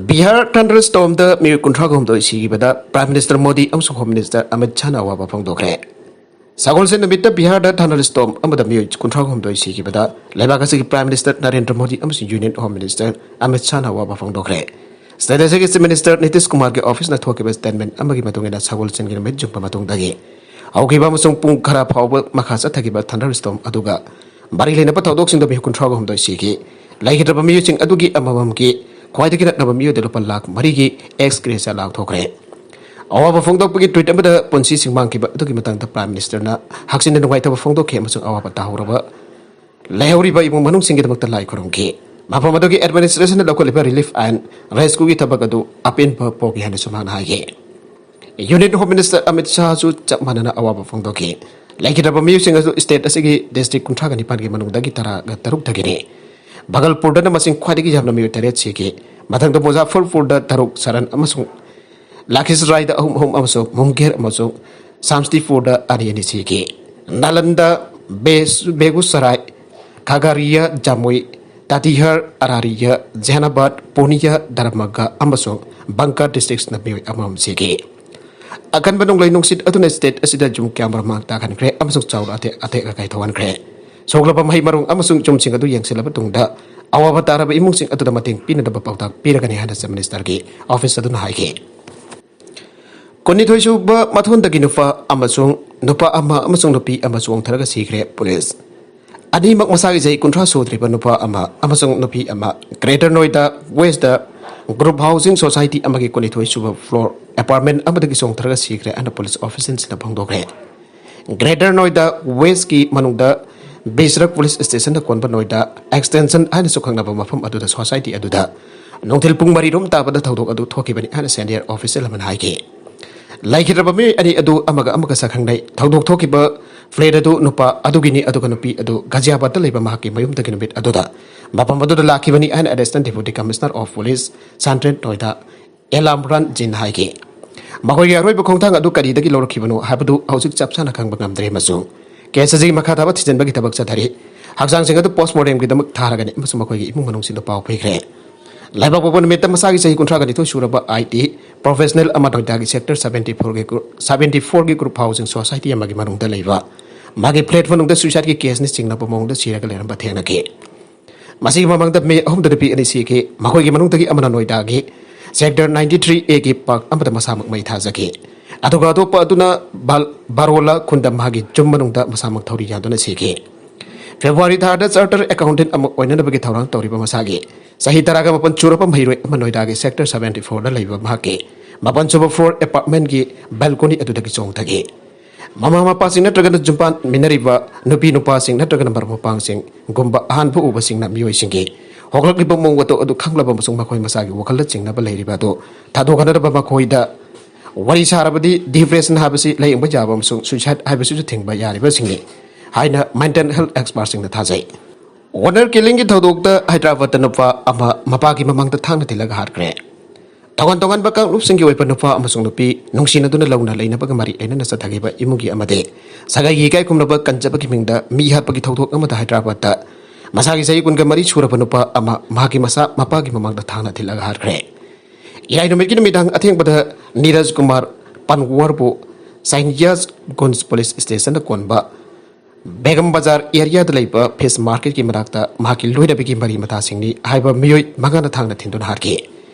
ꯕꯤꯍꯥꯔ thunderstormꯗ ꯃꯤꯑꯣꯏ ꯀꯨꯟꯊ꯭ꯔꯥꯒ ꯍꯨꯝꯗꯣꯏ ꯁꯤꯈꯤꯕꯗ Prime Minister ꯃꯣꯗꯤ ꯑꯃꯁꯨꯡ Home Minister ꯑꯃꯤꯠ ꯁꯥꯍꯅ ꯑꯋꯥꯕ ꯐꯣꯡꯗꯣꯛꯈ꯭ꯔꯦ꯫ ꯁꯒꯣꯜꯁꯦꯟ ꯅꯨꯃꯤꯠꯇ ꯕꯤꯍꯥꯔꯗ thunderstorm ꯑꯃꯗ ꯃꯤꯑꯣꯏ ꯀꯨꯟꯊ꯭ꯔꯥꯒ ꯍꯨꯝꯗꯣꯏ ꯁꯤꯈꯤꯕꯗ ꯂꯩꯕꯥꯛ ꯑꯁꯤꯒꯤ Prime Minister ꯅꯔꯦꯟꯗ꯭ꯔ ꯃꯣꯗꯤ ꯑꯃꯁꯨꯡ Union Home Minister ꯑꯃꯤꯠ ꯁꯥꯍꯅ ꯑꯋꯥꯕ ꯐꯣꯡꯗꯣꯛꯈ꯭ꯔꯦ꯫ State ꯑꯁꯤꯒꯤ Chief Minister ꯅꯤꯇꯤꯁ ꯀꯨꯃꯥꯔꯒꯤ officeꯅ ꯊꯣꯛꯈꯤꯕ statement ꯑꯃꯒꯤ ꯃꯇꯨꯡ ꯏꯟꯅ ꯁꯒꯣꯜꯁꯦꯟꯒꯤ ꯅꯨꯃꯤꯠ ꯌꯨꯡꯕ ꯃꯇꯨꯡꯗꯒꯤ ꯍꯧꯈꯤꯕ ꯑꯃꯁꯨꯡ ꯄꯨꯡ ꯈꯔ ꯐꯥꯎꯕ ꯃꯈꯥ ꯆꯠꯊꯈꯤꯕ ꯊꯟꯗꯔ ꯁ꯭ꯇꯣꯝ ꯑꯗꯨꯒ ꯃꯔꯤ ꯂꯩꯅꯕ ꯊꯧꯗꯣꯛꯁꯤꯡꯗ ꯃꯤꯑꯣꯏ ꯀꯨꯟꯊ꯭ꯔꯥꯒ ꯍꯨꯝꯗꯣꯏ ꯁꯤꯈꯤ꯫ ꯂꯩꯈꯤꯗ꯭ꯔꯕ ꯃꯤꯑꯣꯏꯁꯤꯡ ꯑꯗꯨꯒꯤ ꯑꯃꯃꯝꯒꯤ ꯈ꯭ꯋꯥꯏꯗꯒꯤ ꯅꯛꯅꯕ ꯃꯤꯑꯣꯏꯗ ꯂꯨꯄꯥ ꯂꯥꯈ ꯃꯔꯤꯒꯤ ꯑꯦꯛꯁ ꯒ꯭ꯔꯦꯁꯤꯌꯥ ꯂꯥꯎꯊꯣꯛꯈ꯭ꯔꯦ꯫ ꯑꯋꯥꯕ ꯐꯣꯡꯗꯣꯛꯄꯒꯤ ꯇ꯭ꯋꯤꯠ ꯑꯃꯗ ꯄꯨꯟꯁꯤꯁꯤꯡ ꯃꯥꯡꯈꯤꯕ ꯑꯗꯨꯒꯤ ꯃꯇꯥꯡꯗ ꯄ꯭ꯔꯥꯏꯝ ꯃꯤꯅꯤꯁꯇꯔꯅ ꯍꯛꯆꯤꯟꯅ ꯅꯨꯡꯉꯥꯏꯇꯕ ꯐꯣꯡꯗꯣꯛꯈꯤ ꯑꯃꯁꯨꯡ ꯑꯋꯥꯕ ꯇꯥꯍꯧꯔꯕ ꯂꯩꯍꯧꯔꯤꯕ ꯏꯃꯨꯡ ꯃꯅꯨꯡꯁꯤꯡꯒꯤꯗꯃꯛꯇ ꯂꯥꯏ ꯈꯨꯔꯨꯝꯈꯤ꯫ ꯃꯐꯝ ꯑꯗꯨꯒꯤ ꯑꯦꯗꯃꯤꯅꯤꯁꯇ꯭ꯔꯦꯁꯟꯅ ꯂꯧꯈꯠꯂꯤꯕ relief and rescue ꯒꯤ ꯊꯕꯛ ꯑꯗꯨ ꯑꯄꯦꯟꯕ ꯄꯣꯛꯏ ꯍꯥꯏꯅꯁꯨ ꯃꯍꯥꯛꯅ ꯍꯥꯏꯈꯤ꯫ Union Home Minister ꯑꯃꯤꯠ ꯁꯥꯍꯁꯨ ꯆꯞ ꯃꯥꯟꯅꯅ ꯑꯋꯥꯕ ꯐꯣꯡꯗꯣꯛꯈꯤ꯫ ꯂꯩꯈꯤꯗ꯭ꯔꯕ ꯃꯤꯑꯣꯏꯁꯤꯡ ꯑꯗꯨ state ꯑꯁꯤꯒꯤ district ꯀꯨꯟꯊ꯭ꯔꯥꯒ ꯅꯤꯄꯥꯟꯒꯤ ꯃꯅꯨꯡꯗꯒꯤ ꯇꯔꯥꯒ ꯇꯔꯨꯛꯇꯒꯤꯅꯤ꯫ ꯚꯒꯜꯄꯨꯔꯗꯅ ꯃꯁꯤꯡ ꯈ꯭ꯋꯥꯏꯗꯒꯤ ꯌꯥꯝꯅ ꯃꯤꯑꯣꯏ ꯇꯔꯦꯠ ꯁꯤꯈꯤ꯫ ꯃꯊꯪꯗ ꯃꯨꯖꯥꯐꯔꯄꯨꯔꯗ ꯇꯔꯨꯛ, ꯁꯔꯟ ꯑꯃꯁꯨꯡ ꯂꯈꯤꯁꯔꯥꯏꯗ ꯑꯍꯨꯝ ꯑꯍꯨꯝ ꯑꯃꯁꯨꯡ ꯃꯨꯡꯒꯦꯔ ꯑꯃꯁꯨꯡ ꯁꯥꯝꯁꯇꯤꯄꯨꯔꯗ ꯑꯅꯤ ꯑꯅꯤ ꯁꯤꯈꯤ꯫ ꯅꯥꯂꯟꯗ, ꯕꯦꯁ-, ꯕꯦꯒꯨꯁꯔꯥꯏ, ꯈꯥꯒꯥꯔꯤꯌꯥ, ꯖꯥꯃꯨꯏ, ꯇꯥꯇꯤꯍꯔ, ꯑꯔꯥꯔꯤꯌꯥ, ꯖꯦꯍꯥꯅꯥꯕꯥꯗ, ꯄꯨꯔꯅꯤꯌꯥ, ꯗꯔꯃꯒ ꯑꯃꯁꯨꯡ ꯕꯪꯀꯥ districts ꯅ ꯃꯤꯑꯣꯏ ꯑꯃꯃꯝ ꯁꯤꯈꯤ꯫ ꯑꯀꯟꯕ ꯅꯣꯡꯂꯩ ꯅꯨꯡꯁꯤꯠ ꯑꯗꯨꯅ state ꯑꯁꯤꯗ ꯌꯨꯝ ꯀꯌꯥꯃꯔꯨꯝ ꯃꯥꯡ ꯇꯥꯛꯍꯟꯈ꯭ꯔꯦ ꯑꯃꯁꯨꯡ ꯆꯥꯎꯅ ꯑꯇꯦꯛ ꯑꯇꯦꯛ ꯑꯀꯥꯏ ꯊꯣꯛꯍꯟꯈ꯭ꯔꯦ꯫ ꯁꯣꯛꯂꯕ ꯃꯍꯩ ꯃꯔꯣꯡ ꯑꯃꯁꯨꯡ ꯌꯨꯝꯁꯤꯡ ꯑꯗꯨ ꯌꯦꯡꯁꯤꯜꯂꯕ ꯇꯨꯡꯗ ꯑꯋꯥꯕ ꯇꯥꯔꯕ ꯏꯃꯨꯡꯁꯤꯡ ꯑꯗꯨꯗ ꯃꯇꯦꯡ ꯄꯤꯅꯅꯕ ꯄꯥꯎꯇꯥꯛ ꯄꯤꯔꯒꯅꯤ ꯍꯥꯏꯅ Chief Minister ꯒꯤ office ꯑꯗꯨꯅ ꯍꯥꯏꯈꯤ꯫ ꯀꯨꯟꯅꯤꯊꯣꯏ ꯁꯨꯕ ꯃꯊꯣꯟꯗꯒꯤ ꯅꯨꯄꯥ ꯑꯃꯁꯨꯡ ꯅꯨꯄꯥ ꯑꯃ ꯑꯃꯁꯨꯡ ꯅꯨꯄꯤ ꯑꯃ ꯆꯣꯡꯊꯔꯒ ꯁꯤꯈ꯭ꯔꯦ꯫ ꯄꯨꯂꯤꯁ ꯑꯅꯤꯃꯛ ꯃꯁꯥꯒꯤ ꯆꯍꯤ ꯀꯨꯟꯊ꯭ꯔꯥ ꯁꯨꯗ꯭ꯔꯤꯕ ꯅꯨꯄꯥ ꯑꯃ ꯑꯃꯁꯨꯡ ꯅꯨꯄꯤ ꯑꯃ Greater Noida West ꯗ group housing society ꯑꯃꯒꯤ ꯀꯨꯟꯅꯤꯊꯣꯏ ꯁꯨꯕ floor apartment ꯑꯃꯗꯒꯤ ꯆꯣꯡꯊꯔꯒ ꯁꯤꯈ꯭ꯔꯦ ꯍꯥꯏꯅ ꯄꯨꯂꯤꯁ official ꯁꯤꯡꯅ ꯐꯣꯡꯗꯣꯛꯈ꯭ꯔꯦ꯫ Greater Noida West ꯀꯤ ꯃꯅꯨꯡꯗ ꯕꯤꯁꯔꯛ police station ꯗ ꯀꯣꯟꯕ Noida Extension ꯍꯥꯏꯅꯁꯨ ꯈꯪꯅꯕ ꯃꯐꯝ ꯑꯗꯨꯗ society ꯑꯗꯨꯗ ꯅꯨꯡꯊꯤꯜ ꯄꯨꯡ ꯃꯔꯤ ꯔꯣꯝ ꯇꯥꯕꯗ ꯊꯧꯗꯣꯛ ꯑꯗꯨ ꯊꯣꯛꯈꯤꯕꯅꯤ ꯍꯥꯏꯅ senior official ꯑꯃꯅ ꯍꯥꯏꯈꯤ꯫ ꯂꯩꯈꯤꯗ꯭ꯔꯕ ꯃꯤꯑꯣꯏ ꯑꯅꯤ ꯑꯗꯨ ꯑꯃꯒ ꯑꯃꯒ ꯁꯛꯈꯪꯅꯩ꯫ ꯊꯧꯗꯣꯛ ꯊꯣꯛꯈꯤꯕ flat ꯑꯗꯨ ꯅꯨꯄꯥ ꯑꯗꯨꯒꯤꯅꯤ, ꯑꯗꯨꯒ ꯅꯨꯄꯤ ꯑꯗꯨ ꯒꯥꯖꯤꯌꯥꯕꯥꯗꯇ ꯂꯩꯕ ꯃꯍꯥꯛꯀꯤ ꯃꯌꯨꯝꯗꯒꯤ ꯅꯨꯃꯤꯠ ꯑꯗꯨꯗ ꯃꯐꯝ ꯑꯗꯨꯗ ꯂꯥꯛꯈꯤꯕꯅꯤ ꯍꯥꯏꯅ Additional Deputy Commissioner of Police Central Noida ꯑꯦꯂꯥꯝ ꯔꯟ ꯖꯤꯟ ꯍꯥꯏꯈꯤ꯫ ꯃꯈꯣꯏꯒꯤ ꯑꯔꯣꯏꯕ ꯈꯣꯡꯊꯥꯡ ꯑꯗꯨ ꯀꯔꯤꯗꯒꯤ ꯂꯧꯔꯛꯈꯤꯕꯅꯣ ꯍꯥꯏꯕꯗꯨ ꯍꯧꯖꯤꯛ ꯆꯞ ꯆꯥꯅ ꯈꯪꯕ ꯉꯝꯗ꯭ꯔꯦ ꯑꯃꯁꯨꯡ case ꯑꯁꯤꯒꯤ ꯃꯈꯥ ꯇꯥꯕ ꯊꯤꯖꯤꯟꯕꯒꯤ ꯊꯕꯛ ꯆꯠꯊꯔꯤ꯫ ꯍꯛꯆꯥꯡꯁꯤꯡ ꯑꯗꯨ post mortem ꯒꯤꯗꯃꯛ ꯊꯥꯔꯒꯅꯤ ꯑꯃꯁꯨꯡ ꯃꯈꯣꯏꯒꯤ ꯏꯃꯨꯡ ꯃꯅꯨꯡꯁꯤꯡꯗ ꯄꯥꯎ ꯄꯤꯈ꯭ꯔꯦ꯫ ꯂꯩꯕꯥꯛꯄꯣꯛꯄ ꯅꯨꯃꯤꯠꯇ ꯃꯁꯥꯒꯤ ꯆꯍꯤ ꯀꯨꯟꯊ꯭ꯔꯥꯒ ꯅꯤꯊꯣꯏ ꯁꯨꯔꯕ I T professional ꯑꯃ Noida ꯒꯤ sector seventy four ꯒꯤ group, seventy four ꯒꯤ group housing society ꯑꯃꯒꯤ ꯃꯅꯨꯡꯗ ꯂꯩꯕ ꯃꯥꯒꯤ flat ꯃꯅꯨꯡꯗ suicide ꯀꯤ case ꯅ ꯆꯤꯡꯅꯕ ꯃꯑꯣꯡꯗ ꯁꯤꯔꯒ ꯂꯩꯔꯝꯕ ꯊꯦꯡꯅꯈꯤ꯫ ꯃꯁꯤꯒꯤ ꯃꯃꯥꯡꯗ ꯃꯤꯑꯣꯏ ꯑꯍꯨꯝꯗ ꯅꯨꯄꯤ ꯑꯅꯤ ꯁꯤꯈꯤ꯫ ꯃꯈꯣꯏꯒꯤ ꯃꯅꯨꯡꯗꯒꯤ ꯑꯃꯅ Noida ꯒꯤ sector ninety three A ꯒꯤ park ꯑꯃꯗ ꯃꯁꯥꯃꯛ ꯃꯩ ꯊꯥꯖꯈꯤ꯫ ꯑꯗꯨꯒ ꯑꯇꯣꯞꯄ ꯑꯗꯨꯅ ꯕꯥꯔꯣꯂꯥ ꯈꯨꯟꯗ ꯃꯍꯥꯛꯀꯤ ꯌꯨꯝ ꯃꯅꯨꯡꯗ ꯃꯁꯥꯃꯛ ꯊꯧꯔꯤ ꯌꯥꯟꯗꯨꯅ ꯁꯤꯈꯤ꯫ ꯐꯦꯕ꯭ꯔꯨꯋꯥꯔꯤ ꯊꯥꯗ ꯆꯥꯔꯇꯔ ꯑꯦꯀꯥꯎꯟꯇꯦꯟ ꯑꯃ ꯑꯣꯏꯅꯅꯕꯒꯤ ꯊꯧꯔꯥꯡ ꯇꯧꯔꯤꯕ ꯃꯁꯥꯒꯤ ꯆꯍꯤ ꯇꯔꯥꯒ ꯃꯥꯄꯟ ꯁꯨꯔꯕ ꯃꯍꯩꯔꯣꯏ ꯑꯃ ꯅꯣꯏꯗꯥꯒꯤ ꯁꯦꯛꯇꯔ ꯁꯚꯦꯟꯇꯤ ꯐꯣꯔꯗ ꯂꯩꯕ ꯃꯍꯥꯛꯀꯤ ꯃꯥꯄꯟ ꯁꯨꯕ ꯐ꯭ꯂꯣꯔ ꯑꯦꯄꯥꯔꯠꯃꯦꯟꯒꯤ ꯕꯦꯜꯀꯣꯅꯤ ꯑꯗꯨꯗꯒꯤ ꯆꯣꯡꯊꯈꯤ꯫ ꯃꯃꯥ ꯃꯄꯥꯁꯤꯡ ꯅꯠꯇ꯭ꯔꯒꯅ ꯌꯨꯝꯕꯥꯟꯃꯤꯟꯅꯔꯤꯕ ꯅꯨꯄꯤ ꯅꯨꯄꯥꯁꯤꯡ ꯅꯠꯇ꯭ꯔꯒꯅ ꯃꯔꯨꯞ ꯃꯄꯥꯡꯁꯤꯡꯒꯨꯝꯕ ꯑꯍꯥꯟꯕ ꯎꯕꯁꯤꯡꯅ ꯃꯤꯑꯣꯏꯁꯤꯡꯒꯤ ꯍꯣꯡꯂꯛꯂꯤꯕ ꯃꯑꯣꯡ ꯃꯇꯧ ꯑꯗꯨ ꯈꯪꯂꯕ ꯑꯃꯁꯨꯡ ꯃꯈꯣꯏ ꯃꯁꯥꯒꯤ ꯋꯥꯈꯜꯗ ꯆꯤꯡꯅꯕ ꯂꯩꯔꯤꯕ ꯑꯗꯨ ꯊꯥꯗꯣꯛꯍꯟꯅꯕ ꯃꯈꯣꯏꯗ ꯋꯥꯔꯤ ꯁꯥꯔꯕꯗꯤ ꯗꯤꯄ꯭ꯔꯦꯁꯟ ꯍꯥꯏꯕꯁꯤ ꯂꯥꯌꯦꯡꯕ ꯌꯥꯕ ꯑꯃꯁꯨꯡ ꯁꯨꯏꯁꯥꯏꯠ ꯍꯥꯏꯕꯁꯤꯁꯨ ꯊꯤꯡꯕ ꯌꯥꯔꯤꯕꯁꯤꯡꯅꯤ ꯍꯥꯏꯅ ꯃꯦꯟꯇꯦꯜ ꯍꯦꯜꯊ ꯑꯦꯛꯁꯄꯥꯔꯠꯁꯤꯡꯅ ꯊꯥꯖꯩ꯫ ꯑꯣꯅꯔ ꯀꯤꯂꯤꯡꯒꯤ ꯊꯧꯗꯣꯛꯇ ꯍꯥꯏꯗ꯭ꯔꯕꯥꯗꯇ ꯅꯨꯄꯥ ꯑꯃ ꯃꯄꯥꯒꯤ ꯃꯃꯥꯡꯗ ꯊꯥꯡꯅ ꯊꯤꯜꯂꯒ ꯍꯥꯠꯈ꯭ꯔꯦ꯫ ꯇꯣꯉꯥꯟ ꯇꯣꯉꯥꯟꯕ ꯀꯥꯡꯂꯨꯞꯁꯤꯡꯒꯤ ꯑꯣꯏꯕ ꯅꯨꯄꯥ ꯑꯃꯁꯨꯡ ꯅꯨꯄꯤ ꯅꯨꯡꯁꯤꯅꯗꯨꯅ ꯂꯧꯅ ꯂꯩꯅꯕꯒ ꯃꯔꯤ ꯂꯩꯅꯅ ꯆꯠꯊꯈꯤꯕ ꯏꯃꯨꯡꯒꯤ ꯑꯃꯗꯤ ꯁꯥꯒꯩꯒꯤ ꯏꯀꯥꯏ ꯈꯨꯝꯅꯕ ꯀꯟꯖꯕꯒꯤ ꯃꯤꯡꯗ ꯃꯤ ꯍꯥꯠꯄꯒꯤ ꯊꯧꯗꯣꯛ ꯑꯃꯗ ꯍꯥꯏꯗ꯭ꯔꯕꯥꯗꯇ ꯃꯁꯥꯒꯤ ꯆꯍꯤ ꯀꯨꯟꯒ ꯃꯔꯤ ꯁꯨꯔꯕ ꯅꯨꯄꯥ ꯑꯃ ꯃꯍꯥꯛꯀꯤ ꯃꯆꯥ ꯃꯄꯥꯒꯤ ꯃꯃꯥꯡꯗ ꯊꯥꯡꯅ ꯊꯤꯜꯂꯒ ꯍꯥꯠꯈ꯭ꯔꯦ꯫ ꯏꯔꯥꯏ ꯅꯨꯃꯤꯠꯀꯤ ꯅꯨꯃꯤꯗꯥꯡ ꯑꯊꯦꯡꯕꯗ ꯅꯤꯔꯖ ꯀꯨꯃꯥꯔ ꯄꯟꯋꯥꯔꯕꯨ ꯁꯥꯏꯟꯌꯥꯁ ꯒꯨꯟꯖ ꯄꯨꯂꯤꯁ ꯁ꯭ꯇꯦꯁꯟꯗ ꯀꯣꯟꯕ ꯕꯦꯒꯝ ꯕꯖꯥꯔ ꯑꯦꯔꯤꯌꯥꯗ ꯂꯩꯕ ꯐꯤꯁ ꯃꯥꯔꯀꯦꯠꯀꯤ ꯃꯅꯥꯛꯇ ꯃꯍꯥꯛꯀꯤ ꯂꯣꯏꯅꯕꯤꯒꯤ ꯃꯔꯤ ꯃꯇꯥꯁꯤꯡꯅꯤ ꯍꯥꯏꯕ ꯃꯤꯑꯣꯏ ꯃꯉꯥꯅ ꯊꯥꯡꯅ ꯊꯤꯟꯗꯨꯅ ꯍꯥꯠꯈꯤ꯫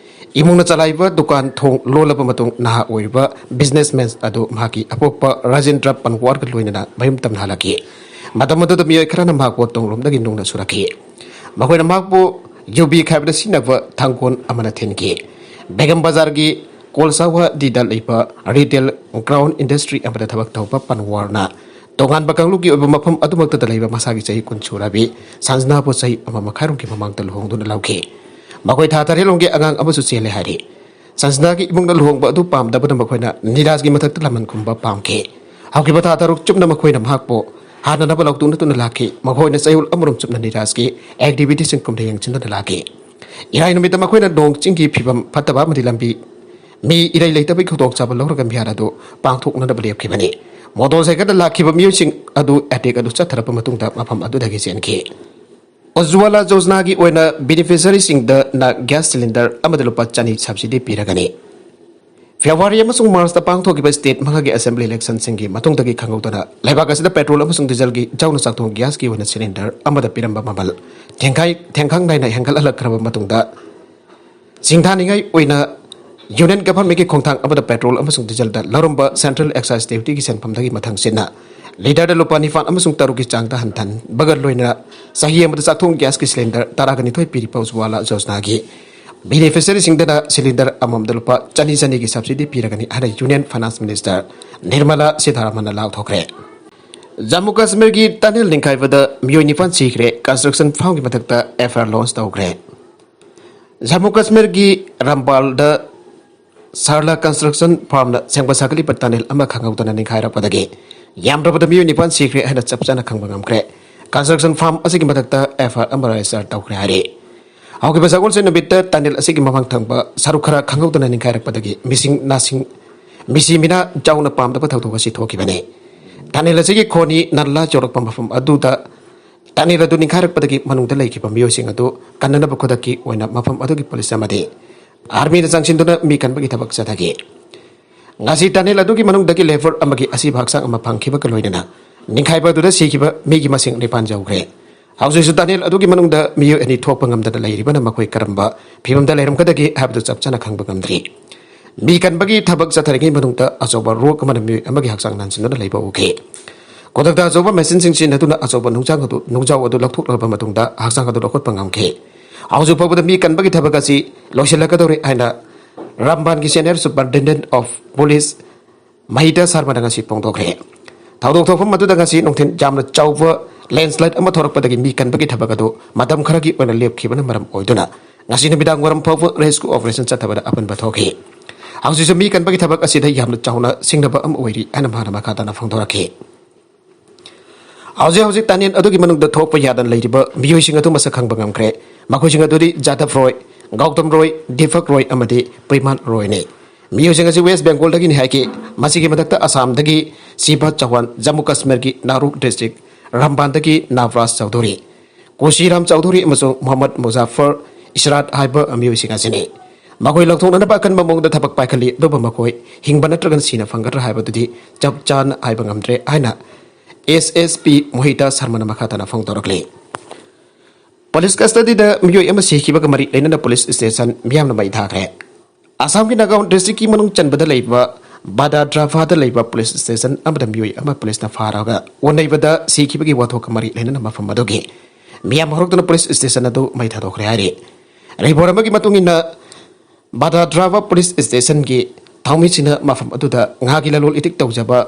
ꯏꯃꯨꯡꯅ ꯆꯂꯥꯏꯕ ꯗꯨꯀꯥꯟ ꯊꯣꯡ ꯂꯣꯜꯂꯕ ꯃꯇꯨꯡ ꯅꯍꯥ ꯑꯣꯏꯔꯤꯕ ꯕꯤꯖꯤꯅꯦꯁꯃꯦꯟ ꯑꯗꯨ ꯃꯍꯥꯛꯀꯤ ꯑꯄꯣꯛꯄ ꯔꯥꯖꯦꯟꯗ꯭ꯔ ꯄꯟꯋꯥꯔꯒ ꯂꯣꯏꯅꯅ ꯃꯌꯨꯝ ꯇꯝꯅ ꯍꯜꯂꯛꯈꯤ꯫ ꯃꯇꯝ ꯑꯗꯨꯗ ꯃꯤꯑꯣꯏ ꯈꯔꯅ ꯃꯍꯥꯛꯄꯨ ꯇꯨꯡꯂꯣꯝꯗꯒꯤ ꯅꯨꯡꯅ ꯁꯨꯔꯛꯈꯤ꯫ ꯃꯈꯣꯏꯅ ꯃꯍꯥꯛꯄꯨ ꯌꯨꯕꯤ ꯈꯥꯏꯕꯗ ꯁꯤꯖꯤꯟꯅꯕ ꯊꯥꯡꯒꯣꯟ ꯑꯃꯅ ꯊꯤꯟꯈꯤ꯫ ꯕꯦꯒꯝ ꯕꯖꯥꯔꯒꯤ ꯀꯣꯜꯁꯥꯋꯥꯗꯤꯗ ꯂꯩꯕ ꯔꯤꯇꯦꯜ ꯒ꯭ꯔꯥꯎꯟ ꯏꯟꯗꯁꯇ꯭ꯔꯤ ꯑꯃꯗ ꯊꯕꯛ ꯇꯧꯕ ꯄꯟꯋꯥꯔꯅ ꯇꯣꯉꯥꯟꯕ ꯀꯥꯡꯂꯨꯞꯀꯤ ꯑꯣꯏꯕ ꯃꯐꯝ ꯑꯗꯨꯃꯛꯇꯗ ꯂꯩꯕ ꯃꯁꯥꯒꯤ ꯆꯍꯤ ꯀꯨꯟ ꯁꯨꯔꯕꯤ ꯁꯟꯖꯅꯥꯕꯨ ꯆꯍꯤ ꯑꯃ ꯃꯈꯥꯏꯔꯣꯝꯒꯤ ꯃꯃꯥꯡꯗ ꯂꯨꯍꯣꯡꯗꯨꯅ ꯂꯧꯈꯤ꯫ ꯃꯈꯣꯏ ꯊꯥ ꯇꯔꯦꯠꯂꯣꯝꯒꯤ ꯑꯉꯥꯡ ꯑꯃꯁꯨ ꯆꯦꯜꯂꯦ ꯍꯥꯏꯔꯤ꯫ ꯁꯟꯖꯅꯥꯒꯤ ꯏꯃꯨꯡꯅ ꯂꯨꯍꯣꯡꯕ ꯑꯗꯨ ꯄꯥꯝꯗꯕꯅ ꯃꯈꯣꯏꯅ ꯅꯤꯔꯥꯖꯒꯤ ꯃꯊꯛꯇ ꯂꯃꯟ ꯈꯨꯝꯕ ꯄꯥꯝꯈꯤ꯫ ꯍꯧꯈꯤꯕ ꯊꯥ ꯇꯔꯨꯛ ꯆꯨꯞꯅ ꯃꯈꯣꯏꯅ ꯃꯍꯥꯛꯄꯨ ꯍꯥꯠꯅꯅꯕ ꯂꯥꯎꯊꯣꯛꯅꯗꯨꯅ ꯂꯥꯛꯈꯤ꯫ ꯃꯈꯣꯏꯅ ꯆꯌꯣꯜ ꯑꯃꯔꯣꯝ ꯆꯨꯞꯅ ꯅꯤꯔꯥꯖꯀꯤ ꯑꯦꯛꯇꯤꯚꯤꯇꯤꯁꯤꯡ ꯀꯨꯝꯅ ꯌꯦꯡꯁꯤꯟꯗꯨꯅ ꯂꯥꯛꯈꯤ꯫ ꯏꯔꯥꯏ ꯅꯨꯃꯤꯠꯇ ꯃꯈꯣꯏꯅ ꯅꯣꯡ ꯆꯤꯡꯒꯤ ꯐꯤꯕꯝ ꯐꯠꯇꯕ ꯑꯃꯗꯤ ꯂꯝꯕꯤ ꯃꯤ ꯏꯔꯩ ꯂꯩꯇꯕꯒꯤ ꯈꯨꯗꯣꯡꯆꯥꯕ ꯂꯧꯔꯒ ꯃꯤꯍꯥꯠ ꯑꯗꯨ ꯄꯥꯡꯊꯣꯛꯅꯅꯕ ꯂꯦꯞꯈꯤꯕꯅꯤ꯫ ꯃꯣꯇꯣꯔ ꯁꯥꯏꯀꯜꯗ ꯂꯥꯛꯈꯤꯕ ꯃꯤꯑꯣꯏꯁꯤꯡ ꯑꯗꯨ ꯑꯦꯇꯦꯛ ꯑꯗꯨ ꯆꯠꯊꯔꯕ ꯃꯇꯨꯡꯗ ꯃꯐꯝ ꯑꯗꯨꯗꯒꯤ ꯆꯦꯟꯈꯤ꯫ ꯎꯖ꯭ꯋꯥꯂꯥ ꯌꯣꯖꯅꯥꯒꯤ ꯑꯣꯏꯅ ꯕꯦꯅꯤꯐꯤꯁꯔꯤꯁꯤꯡꯗ ꯅ ꯒ꯭ꯌꯥꯁ ꯁꯤꯂꯤꯟꯗꯔ ꯑꯃꯗ ꯂꯨꯄꯥ ꯆꯅꯤ ꯁꯕꯁꯤꯗꯤ ꯄꯤꯔꯒꯅꯤ꯫ ꯐꯦꯕ꯭ꯔꯨꯋꯥꯔꯤ ꯑꯃꯁꯨꯡ ꯃꯥꯔꯆꯇ ꯄꯥꯡꯊꯣꯛꯈꯤꯕ ꯁ꯭ꯇꯦꯠ ꯃꯉꯥꯒꯤ ꯑꯦꯁꯦꯝꯕ꯭ꯂꯤ ꯏꯂꯦꯛꯁꯟꯁꯤꯡꯒꯤ ꯃꯇꯨꯡꯗꯒꯤ ꯈꯪꯍꯧꯗꯅ ꯂꯩꯕꯥꯛ ꯑꯁꯤꯗ ꯄꯦꯇ꯭ꯔꯣꯜ ꯑꯃꯁꯨꯡ ꯗꯤꯖꯜꯒꯤ ꯏꯆꯥꯎꯅ ꯆꯥꯛꯊꯣꯡ ꯒ꯭ꯌꯥꯁꯀꯤ ꯑꯣꯏꯅ ꯁꯤꯂꯤꯟꯗꯔ ꯑꯃꯗ ꯄꯤꯔꯝꯕ ꯃꯃꯜ ꯊꯦꯡꯈꯥꯏ-, ꯊꯦꯡꯈꯥꯡ ꯅꯥꯏꯅ ꯍꯦꯟꯒꯠꯍꯜꯂꯛꯈ꯭ꯔꯕ ꯃꯇꯨꯡꯗ ꯁꯤꯡꯊꯥꯅꯤꯡꯉꯥꯏ ꯑꯣꯏꯅ ꯌꯨꯅꯤꯌꯟ ꯒꯚꯔꯟꯃꯦꯟꯠꯀꯤ ꯈꯣꯡꯊꯥꯡ ꯑꯃꯗ ꯄꯦꯇ꯭ꯔꯣꯜ ꯑꯃꯁꯨꯡ ꯗꯤꯖꯜꯗ ꯂꯧꯔꯝꯕ ꯁꯦꯟꯇ꯭ꯔꯦꯜ ꯑꯦꯛꯁꯥꯏꯖ ꯗ꯭ꯌꯨꯇꯤꯒꯤ ꯁꯦꯟꯐꯝꯗꯒꯤ ꯃꯊꯪ ꯁꯤꯠꯅ ꯂꯤꯇꯔꯗ ꯂꯨꯄꯥ ꯅꯤꯄꯥꯟ ꯑꯃꯁꯨꯡ ꯇꯔꯨꯛꯀꯤ ꯆꯥꯡꯗ ꯍꯟꯊꯍꯟꯕꯒ ꯂꯣꯏꯅꯅ ꯆꯍꯤ ꯑꯃꯗ ꯆꯥꯛꯊꯣꯡ ꯒ꯭ꯌꯥꯁꯀꯤ ꯁꯤꯂꯤꯟꯗꯔ ꯇꯔꯥꯒ ꯅꯤꯊꯣꯏ ꯄꯤꯔꯤꯕ ꯎꯖꯋꯥꯂꯥ ꯌꯣꯖꯅꯥꯒꯤ ꯕꯦꯅꯤꯐꯤꯁꯔꯤꯁꯤꯡꯗꯅ ꯁꯤꯂꯤꯟꯗꯔ ꯑꯃꯃꯝꯗ ꯂꯨꯄꯥ ꯆꯅꯤ ꯆꯅꯤꯒꯤ ꯁꯕꯁꯤꯗꯤ ꯄꯤꯔꯒꯅꯤ ꯍꯥꯏꯅ ꯌꯨꯅꯤꯌꯟ ꯐꯥꯏꯅꯥꯟꯁ ꯃꯤꯅꯤꯁꯇꯔ ꯅꯤꯔꯃꯂꯥ ꯁꯤꯊꯥꯔꯥꯃꯟꯅ ꯂꯥꯎꯊꯣꯛꯈ꯭ꯔꯦ꯫ ꯖꯝꯃꯨ ꯀꯥꯁꯃꯤꯔꯒꯤ ꯇꯅꯦꯜ ꯅꯤꯡꯈꯥꯏꯕꯗ ꯃꯤꯑꯣꯏ ꯅꯤꯄꯥꯟ ꯁꯤꯈ꯭ꯔꯦ, ꯀꯟꯁꯇ꯭ꯔꯛꯁꯟ ꯐꯥꯔꯝꯒꯤ ꯃꯊꯛꯇ ꯑꯦꯐ ꯑꯥꯏ ꯑꯥꯔ ꯂꯣꯟꯆ ꯇꯧꯈ꯭ꯔꯦ꯫ ꯖꯝꯃꯨ ꯀꯥꯁꯃꯤꯔꯒꯤ ꯔꯝꯕꯥꯜꯗ ꯁꯥꯔꯂꯥ ꯀꯟꯁꯇ꯭ꯔꯛꯁꯟ ꯐꯥꯔꯝꯅ ꯁꯦꯝꯒꯠ ꯁꯥꯒꯠꯂꯤꯕ ꯇꯅꯦꯜ ꯑꯃ ꯈꯪꯍꯧꯗꯅ ꯅꯤꯡꯈꯥꯏꯔꯛꯄꯗꯒꯤ ꯌꯥꯝꯗ꯭ꯔꯕꯗ ꯃꯤꯑꯣꯏ ꯅꯤꯄꯥꯟ ꯁꯤꯈ꯭ꯔꯦ ꯍꯥꯏꯅ ꯆꯞ ꯆꯥꯅ ꯈꯪꯕ ꯉꯝꯈ꯭ꯔꯦ꯫ ꯀꯟꯁꯇ꯭ꯔꯛꯁꯟ ꯐꯥꯔꯝ ꯑꯁꯤꯒꯤ ꯃꯊꯛꯇ ꯑꯦꯐ ꯑꯥꯏ ꯑꯥꯔ ꯑꯃ ꯔꯦꯖꯤꯁꯇꯔ ꯇꯧꯈ꯭ꯔꯦ ꯍꯥꯏꯔꯤ꯫ ꯍꯧꯈꯤꯕ ꯁꯒꯣꯜꯁꯦꯟ ꯅꯨꯃꯤꯠꯇ ꯇꯅꯦꯜ ꯑꯁꯤꯒꯤ ꯃꯃꯥꯡ ꯊꯪꯕ ꯁꯔꯨꯛ ꯈꯔ ꯈꯪꯍꯧꯗꯅ ꯅꯤꯡꯈꯥꯏꯔꯛꯄꯗꯒꯤ ꯃꯤꯁꯤꯡ ꯅꯥꯁꯤꯡ, ꯃꯤꯁꯤ ꯃꯤꯅꯥ ꯆꯥꯎꯅ ꯄꯥꯝꯗꯕ ꯊꯧꯗꯣꯛ ꯑꯁꯤ ꯊꯣꯛꯈꯤꯕꯅꯤ꯫ ꯇꯅꯦꯜ ꯑꯁꯤꯒꯤ ꯈꯣꯅꯤ ꯅꯜꯂꯥ ꯌꯧꯔꯛꯄ ꯃꯐꯝ ꯑꯗꯨꯗ ꯇꯅꯦꯜ ꯑꯗꯨ ꯅꯤꯡꯈꯥꯏꯔꯛꯄꯗꯒꯤ ꯃꯅꯨꯡꯗ ꯂꯩꯈꯤꯕ ꯃꯤꯑꯣꯏꯁꯤꯡ ꯑꯗꯨ ꯀꯟꯅꯅꯕ ꯈꯨꯗꯛꯀꯤ ꯑꯣꯏꯅ ꯃꯐꯝ ꯑꯗꯨꯒꯤ ꯄꯨꯂꯤꯁ ꯑꯃꯗꯤ ꯑꯥꯔꯃꯤꯅ ꯆꯪꯁꯤꯟꯗꯨꯅ ꯃꯤ ꯀꯟꯕꯒꯤ ꯊꯕꯛ ꯆꯠꯊꯈꯤ꯫ ꯉꯁꯤ ꯇꯅꯦꯜ ꯑꯗꯨꯒꯤ ꯃꯅꯨꯡꯗꯒꯤ ꯂꯦꯕꯔ ꯑꯃꯒꯤ ꯑꯁꯤꯕ ꯍꯛꯆꯥꯡ ꯑꯃ ꯐꯪꯈꯤꯕꯒ ꯂꯣꯏꯅꯅ ꯅꯤꯡꯈꯥꯏꯕ ꯑꯗꯨꯗ ꯁꯤꯈꯤꯕ ꯃꯤꯒꯤ ꯃꯁꯤꯡ ꯅꯤꯄꯥꯟ ꯌꯧꯈ꯭ꯔꯦ꯫ ꯍꯧꯖꯤꯛꯁꯨ ꯇꯅꯦꯜ ꯑꯗꯨꯒꯤ ꯃꯅꯨꯡꯗ ꯃꯤꯑꯣꯏ ꯑꯅꯤ ꯊꯣꯛꯄ ꯉꯝꯗꯅ ꯂꯩꯔꯤꯕꯅ ꯃꯈꯣꯏ ꯀꯔꯝꯕ ꯐꯤꯕꯝꯗ ꯂꯩꯔꯝꯒꯗꯒꯦ ꯍꯥꯏꯕꯗꯨ ꯆꯞ ꯆꯥꯅ ꯈꯪꯕ ꯉꯝꯗ꯭ꯔꯤ꯫ ꯃꯤ ꯀꯟꯕꯒꯤ ꯊꯕꯛ ꯆꯠꯊꯔꯤꯉꯩ ꯃꯅꯨꯡꯗ ꯑꯆꯧꯕ ꯔꯣꯛ ꯑꯃꯅ ꯃꯤꯑꯣꯏ ꯑꯃꯒꯤ ꯍꯛꯆꯥꯡ ꯅꯥꯟꯁꯤꯟꯗꯨꯅ ꯂꯩꯕ ꯎꯈꯤ꯫ ꯈꯨꯗꯛꯇ ꯑꯆꯧꯕ ꯃꯦꯁꯤꯟꯁꯤꯡ ꯁꯤꯖꯤꯟꯅꯗꯨꯅ ꯑꯆꯧꯕ ꯅꯨꯡꯖꯥꯡ ꯑꯗꯨ, ꯅꯨꯡꯖꯥꯎ ꯑꯗꯨ ꯂꯧꯊꯣꯛꯂꯕ ꯃꯇꯨꯡꯗ ꯍꯛꯆꯥꯡ ꯑꯗꯨ ꯂꯧꯈꯠꯄ ꯉꯝꯈꯤ꯫ ꯍꯧꯖꯤꯛ ꯐꯥꯎꯕꯗ ꯃꯤ ꯀꯟꯕꯒꯤ ꯊꯕꯛ ꯑꯁꯤ ꯂꯣꯏꯁꯤꯜꯂꯛꯀꯗꯧꯔꯦ ꯍꯥꯏꯅ ꯔꯝꯕꯥꯟꯒꯤ Senior Superintendent of Police ꯃꯍꯤꯇꯥ ꯁꯔꯃꯅ ꯉꯁꯤ ꯐꯣꯡꯗꯣꯛꯈ꯭ꯔꯦ꯫ ꯊꯧꯗꯣꯛ ꯊꯣꯛꯐꯝ ꯑꯗꯨꯗ ꯉꯁꯤ ꯅꯨꯡꯊꯤꯜ ꯌꯥꯝꯅ ꯆꯥꯎꯕ ꯂꯦꯟꯁꯂꯥꯏꯠ ꯑꯃ ꯊꯣꯔꯛꯄꯗꯒꯤ ꯃꯤ ꯀꯟꯕꯒꯤ ꯊꯕꯛ ꯑꯗꯨ ꯃꯇꯝ ꯈꯔꯒꯤ ꯑꯣꯏꯅ ꯂꯦꯞꯈꯤꯕꯅ ꯃꯔꯝ ꯑꯣꯏꯗꯨꯅ ꯉꯁꯤ ꯅꯨꯃꯤꯗꯥꯡ ꯋꯥꯏꯔꯝ ꯐꯥꯎꯕ ꯔꯦꯁꯀ꯭ꯌꯨ ꯑꯣꯄꯔꯦꯁꯟ ꯆꯠꯊꯕꯗ ꯑꯄꯟꯕ ꯊꯣꯛꯈꯤ꯫ ꯍꯧꯖꯤꯛꯁꯨ ꯃꯤ ꯀꯟꯕꯒꯤ ꯊꯕꯛ ꯑꯁꯤꯗ ꯌꯥꯝꯅ ꯆꯥꯎꯅ ꯁꯤꯡꯅꯕ ꯑꯃ ꯑꯣꯏꯔꯤ ꯍꯥꯏꯅ ꯃꯍꯥꯛꯅ ꯃꯈꯥ ꯇꯥꯅ ꯐꯣꯡꯗꯣꯔꯛꯈꯤ꯫ ꯍꯧꯖꯤꯛ ꯍꯧꯖꯤꯛ ꯇꯅꯦꯜ ꯑꯗꯨꯒꯤ ꯃꯅꯨꯡꯗ ꯊꯣꯛꯄ ꯌꯥꯗꯅ ꯂꯩꯔꯤꯕ ꯃꯤꯑꯣꯏꯁꯤꯡ ꯑꯗꯨ ꯃꯁꯛ ꯈꯪꯕ ꯉꯝꯈ꯭ꯔꯦ꯫ ꯃꯈꯣꯏꯁꯤꯡ ꯑꯗꯨꯗꯤ ꯖꯥꯗꯕ ꯔꯣꯏ, ꯒꯧꯇꯝ ꯔꯣꯏ, ꯗꯤꯄꯛ ꯔꯣꯏ ꯑꯃꯗꯤ ꯄ꯭ꯔꯤꯃꯥꯟ ꯔꯣꯏꯅꯤ꯫ ꯃꯤꯑꯣꯏꯁꯤꯡ ꯑꯁꯤ ꯋꯦꯁ ꯕꯦꯡꯒꯣꯜꯗꯒꯤꯅꯤ ꯍꯥꯏꯈꯤ꯫ ꯃꯁꯤꯒꯤ ꯃꯊꯛꯇ ꯑꯁꯥꯝꯗꯒꯤ ꯁꯤꯕ ꯆꯧꯍꯥꯟ, ꯖꯝꯃꯨ ꯀꯥꯁꯃꯤꯔꯒꯤ ꯅꯥꯔꯨꯛ ꯗꯤꯁꯇ꯭ꯔꯤꯛ ꯔꯝꯕꯥꯟꯗꯒꯤ ꯅꯥꯕꯔꯥꯖ ꯆꯧꯙꯨꯔꯤ, ꯀꯨꯁꯤꯔꯥꯝ ꯆꯧꯙꯨꯔꯤ ꯑꯃꯁꯨꯡ ꯃꯨꯍꯝꯃꯗ ꯃꯨꯖꯥꯐꯔ ꯏꯁꯔꯥꯠ ꯍꯥꯏꯕ ꯃꯤꯑꯣꯏꯁꯤꯡ ꯑꯁꯤꯅꯤ꯫ ꯃꯈꯣꯏ ꯂꯧꯊꯣꯛꯅꯅꯕ ꯑꯀꯟꯕ ꯃꯑꯣꯡꯗ ꯊꯕꯛ ꯄꯥꯏꯈꯠꯂꯤ, ꯑꯗꯨꯕꯨ ꯃꯈꯣꯏ ꯍꯤꯡꯕ ꯅꯠꯇ꯭ꯔꯒꯅ ꯁꯤꯅ ꯐꯪꯒꯗ꯭ꯔꯥ ꯍꯥꯏꯕꯗꯨꯗꯤ ꯆꯞ ꯆꯥꯅ ꯍꯥꯏꯕ ꯉꯝꯗ꯭ꯔꯦ ꯍꯥꯏꯅ ꯑꯦꯁ ꯑꯦꯁ ꯄꯤ ꯃꯣꯍꯤꯇꯥ ꯁꯔꯃꯅ ꯃꯈꯥ ꯇꯥꯅ ꯐꯣꯡꯗꯣꯔꯛꯂꯤ꯫ ꯄꯨꯂꯤꯁ ꯀꯁꯇꯗꯤꯗ ꯃꯤꯑꯣꯏ ꯑꯃ ꯁꯤꯈꯤꯕꯒ ꯃꯔꯤ ꯂꯩꯅꯅ ꯄꯨꯂꯤꯁ ꯁ꯭ꯇꯦꯁꯟ ꯃꯤꯌꯥꯝꯅ ꯃꯩ ꯊꯥꯈ꯭ꯔꯦ꯫ ꯑꯁꯥꯝꯒꯤ ꯅꯥꯒꯥꯎꯟ ꯗꯤꯁꯇ꯭ꯔꯤꯛꯀꯤ ꯃꯅꯨꯡ ꯆꯟꯕꯗ ꯂꯩꯕ ꯕꯥꯗꯥꯗ꯭ꯔꯥꯚꯥꯗ ꯂꯩꯕ ꯄꯨꯂꯤꯁ ꯁ꯭ꯇꯦꯁꯟ ꯑꯃꯗ ꯃꯤꯑꯣꯏ ꯑꯃ ꯄꯨꯂꯤꯁꯅ ꯐꯥꯔꯒ ꯑꯣꯟꯅꯩꯕꯗ ꯁꯤꯈꯤꯕꯒꯤ ꯋꯥꯊꯣꯛꯀ ꯃꯔꯤ ꯂꯩꯅꯅ ꯃꯐꯝ ꯑꯗꯨꯒꯤ ꯃꯤꯌꯥꯝ ꯍꯧꯔꯛꯇꯨꯅ ꯄꯨꯂꯤꯁ ꯁ꯭ꯇꯦꯁꯟ ꯑꯗꯨ ꯃꯩ ꯊꯥꯗꯣꯛꯈ꯭ꯔꯦ ꯍꯥꯏꯔꯤ꯫ ꯔꯤꯄꯣꯔꯠ ꯑꯃꯒꯤ ꯃꯇꯨꯡ ꯏꯟꯅ, ꯕꯥꯗꯥꯗ꯭ꯔꯥꯚꯥ ꯄꯨꯂꯤꯁ ꯁ꯭ꯇꯦꯁꯟꯒꯤ ꯊꯧꯃꯤꯁꯤꯡꯅ ꯃꯐꯝ ꯑꯗꯨꯗ ꯉꯥꯒꯤ ꯂꯂꯣꯟ ꯏꯇꯤꯛ ꯇꯧꯖꯕ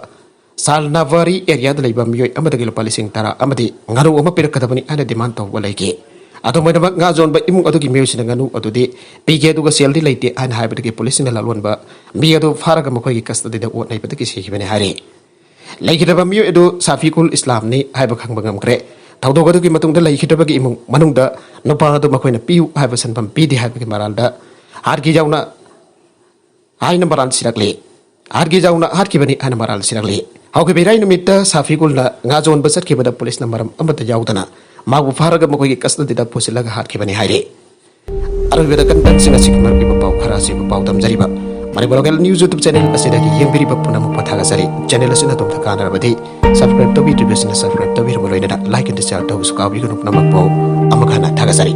ꯁꯥꯜꯅꯥꯕꯥꯔꯤ ꯑꯦꯔꯤꯌꯥꯗ ꯂꯩꯕ ꯃꯤꯑꯣꯏ ꯑꯃꯗꯒꯤ ꯂꯨꯄꯥ ꯂꯤꯁꯤꯡ ꯇꯔꯥ ꯑꯃꯗꯤ ꯉꯥꯅꯨ ꯑꯃ ꯄꯤꯔꯛꯀꯗꯕꯅꯤ ꯍꯥꯏꯅ ꯗꯤꯃꯥꯟ ꯇꯧꯕ ꯂꯩꯈꯤ꯫ ꯑꯗꯨꯝ ꯑꯣꯏꯅꯃꯛ, ꯉꯥ ꯌꯣꯟꯕ ꯏꯃꯨꯡ ꯑꯗꯨꯒꯤ ꯃꯤꯑꯣꯏꯁꯤꯡꯅ ꯉꯥꯅꯨ ꯑꯗꯨꯗꯤ ꯄꯤꯒꯦ ꯑꯗꯨꯒ ꯁꯦꯜꯗꯤ ꯂꯩꯇꯦ ꯍꯥꯏꯅ ꯍꯥꯏꯕꯗꯒꯤ ꯄꯨꯂꯤꯁꯁꯤꯡꯅ ꯂꯥꯂꯣꯟꯕ ꯃꯤ ꯑꯗꯨ ꯐꯥꯔꯒ ꯃꯈꯣꯏꯒꯤ ꯀꯁꯇꯗꯤꯗ ꯑꯣꯠꯅꯩꯕꯗꯒꯤ ꯁꯤꯈꯤꯕꯅꯤ ꯍꯥꯏꯔꯤ꯫ ꯂꯩꯈꯤꯗ꯭ꯔꯕ ꯃꯤꯑꯣꯏ ꯑꯗꯨ ꯁꯥꯐꯤꯀꯨꯜ ꯏꯁꯂꯥꯝꯅꯤ ꯍꯥꯏꯕ ꯈꯪꯕ ꯉꯝꯈ꯭ꯔꯦ꯫ ꯊꯧꯗꯣꯛ ꯑꯗꯨꯒꯤ ꯃꯇꯨꯡꯗ ꯂꯩꯈꯤꯗ꯭ꯔꯕꯒꯤ ꯏꯃꯨꯡ ꯃꯅꯨꯡꯗ ꯅꯨꯄꯥ ꯑꯗꯨ ꯃꯈꯣꯏꯅ ꯄꯤꯌꯨ ꯍꯥꯏꯕ ꯁꯦꯟꯐꯝ ꯄꯤꯗꯦ ꯍꯥꯏꯕꯒꯤ ꯃꯔꯥꯜꯗ ꯍꯥꯠꯈꯤ ꯌꯥꯎꯅ ꯍꯥꯏꯅ ꯃꯔꯥꯜ ꯁꯤꯔꯛꯂꯤ꯫ ꯍꯥꯠꯈꯤ ꯌꯥꯎꯅ ꯍꯥꯠꯈꯤꯕꯅꯤ ꯍꯥꯏꯅ ꯃꯔꯥꯜ ꯁꯤꯔꯛꯂꯤ꯫ ꯍꯧꯈꯤꯕ ꯏꯔꯥꯏ ꯅꯨꯃꯤꯠꯇ ꯁꯥꯐꯤꯀꯨꯜꯅ ꯉꯥ ꯌꯣꯟꯕ ꯆꯠꯈꯤꯕꯗ ꯄꯨꯂꯤꯁꯅ ꯃꯔꯝ ꯑꯃꯠꯇ ꯌꯥꯎꯗꯅ ꯃꯥꯕꯨ ꯐꯥꯔꯒ ꯃꯈꯣꯏꯒꯤ ꯀꯁꯇꯗꯤꯗ ꯄꯨꯁꯤꯜꯂꯒ ꯍꯥꯠꯈꯤꯕꯅꯤ ꯍꯥꯏꯔꯤ꯫ ꯑꯔꯣꯏꯕꯗ ꯀꯟꯇꯦꯟꯁꯤꯡ ꯑꯁꯤꯒꯤ ꯃꯔꯨꯞ ꯑꯣꯏꯕ ꯄꯥꯎ ꯈꯔ ꯑꯁꯤꯕꯨ ꯄꯥꯎ ꯇꯝꯖꯔꯤꯕ Manipur local news YouTube channel ꯑꯁꯤꯗꯒꯤ ꯌꯦꯡꯕꯤꯔꯤꯕ ꯄꯨꯝꯅꯃꯛꯄꯨ ꯊꯥꯒꯠꯆꯔꯤ꯫ ꯆꯦꯅꯦꯜ ꯑꯁꯤꯅ ꯑꯗꯣꯝꯗ ꯀꯥꯟꯅꯔꯕꯗꯤ ꯁꯕꯁꯀ꯭ꯔꯥꯏꯕ ꯇꯧꯕꯤꯗ꯭ꯔꯤꯕꯁꯤꯡꯅ ꯁꯕꯁꯀ꯭ꯔꯥꯏꯕ ꯇꯧꯕꯤꯔꯕ ꯂꯣꯏꯅꯅ ꯂꯥꯏꯛ ꯑꯃꯗꯤ ꯁꯤꯌꯥꯔ ꯇꯧꯕꯁꯨ ꯀꯥꯎꯕꯤꯒꯅꯨ꯫ ꯄꯨꯝꯅꯃꯛꯄꯨ ꯑꯃꯨꯛ ꯍꯟꯅ ꯊꯥꯒꯠꯆꯔꯤ꯫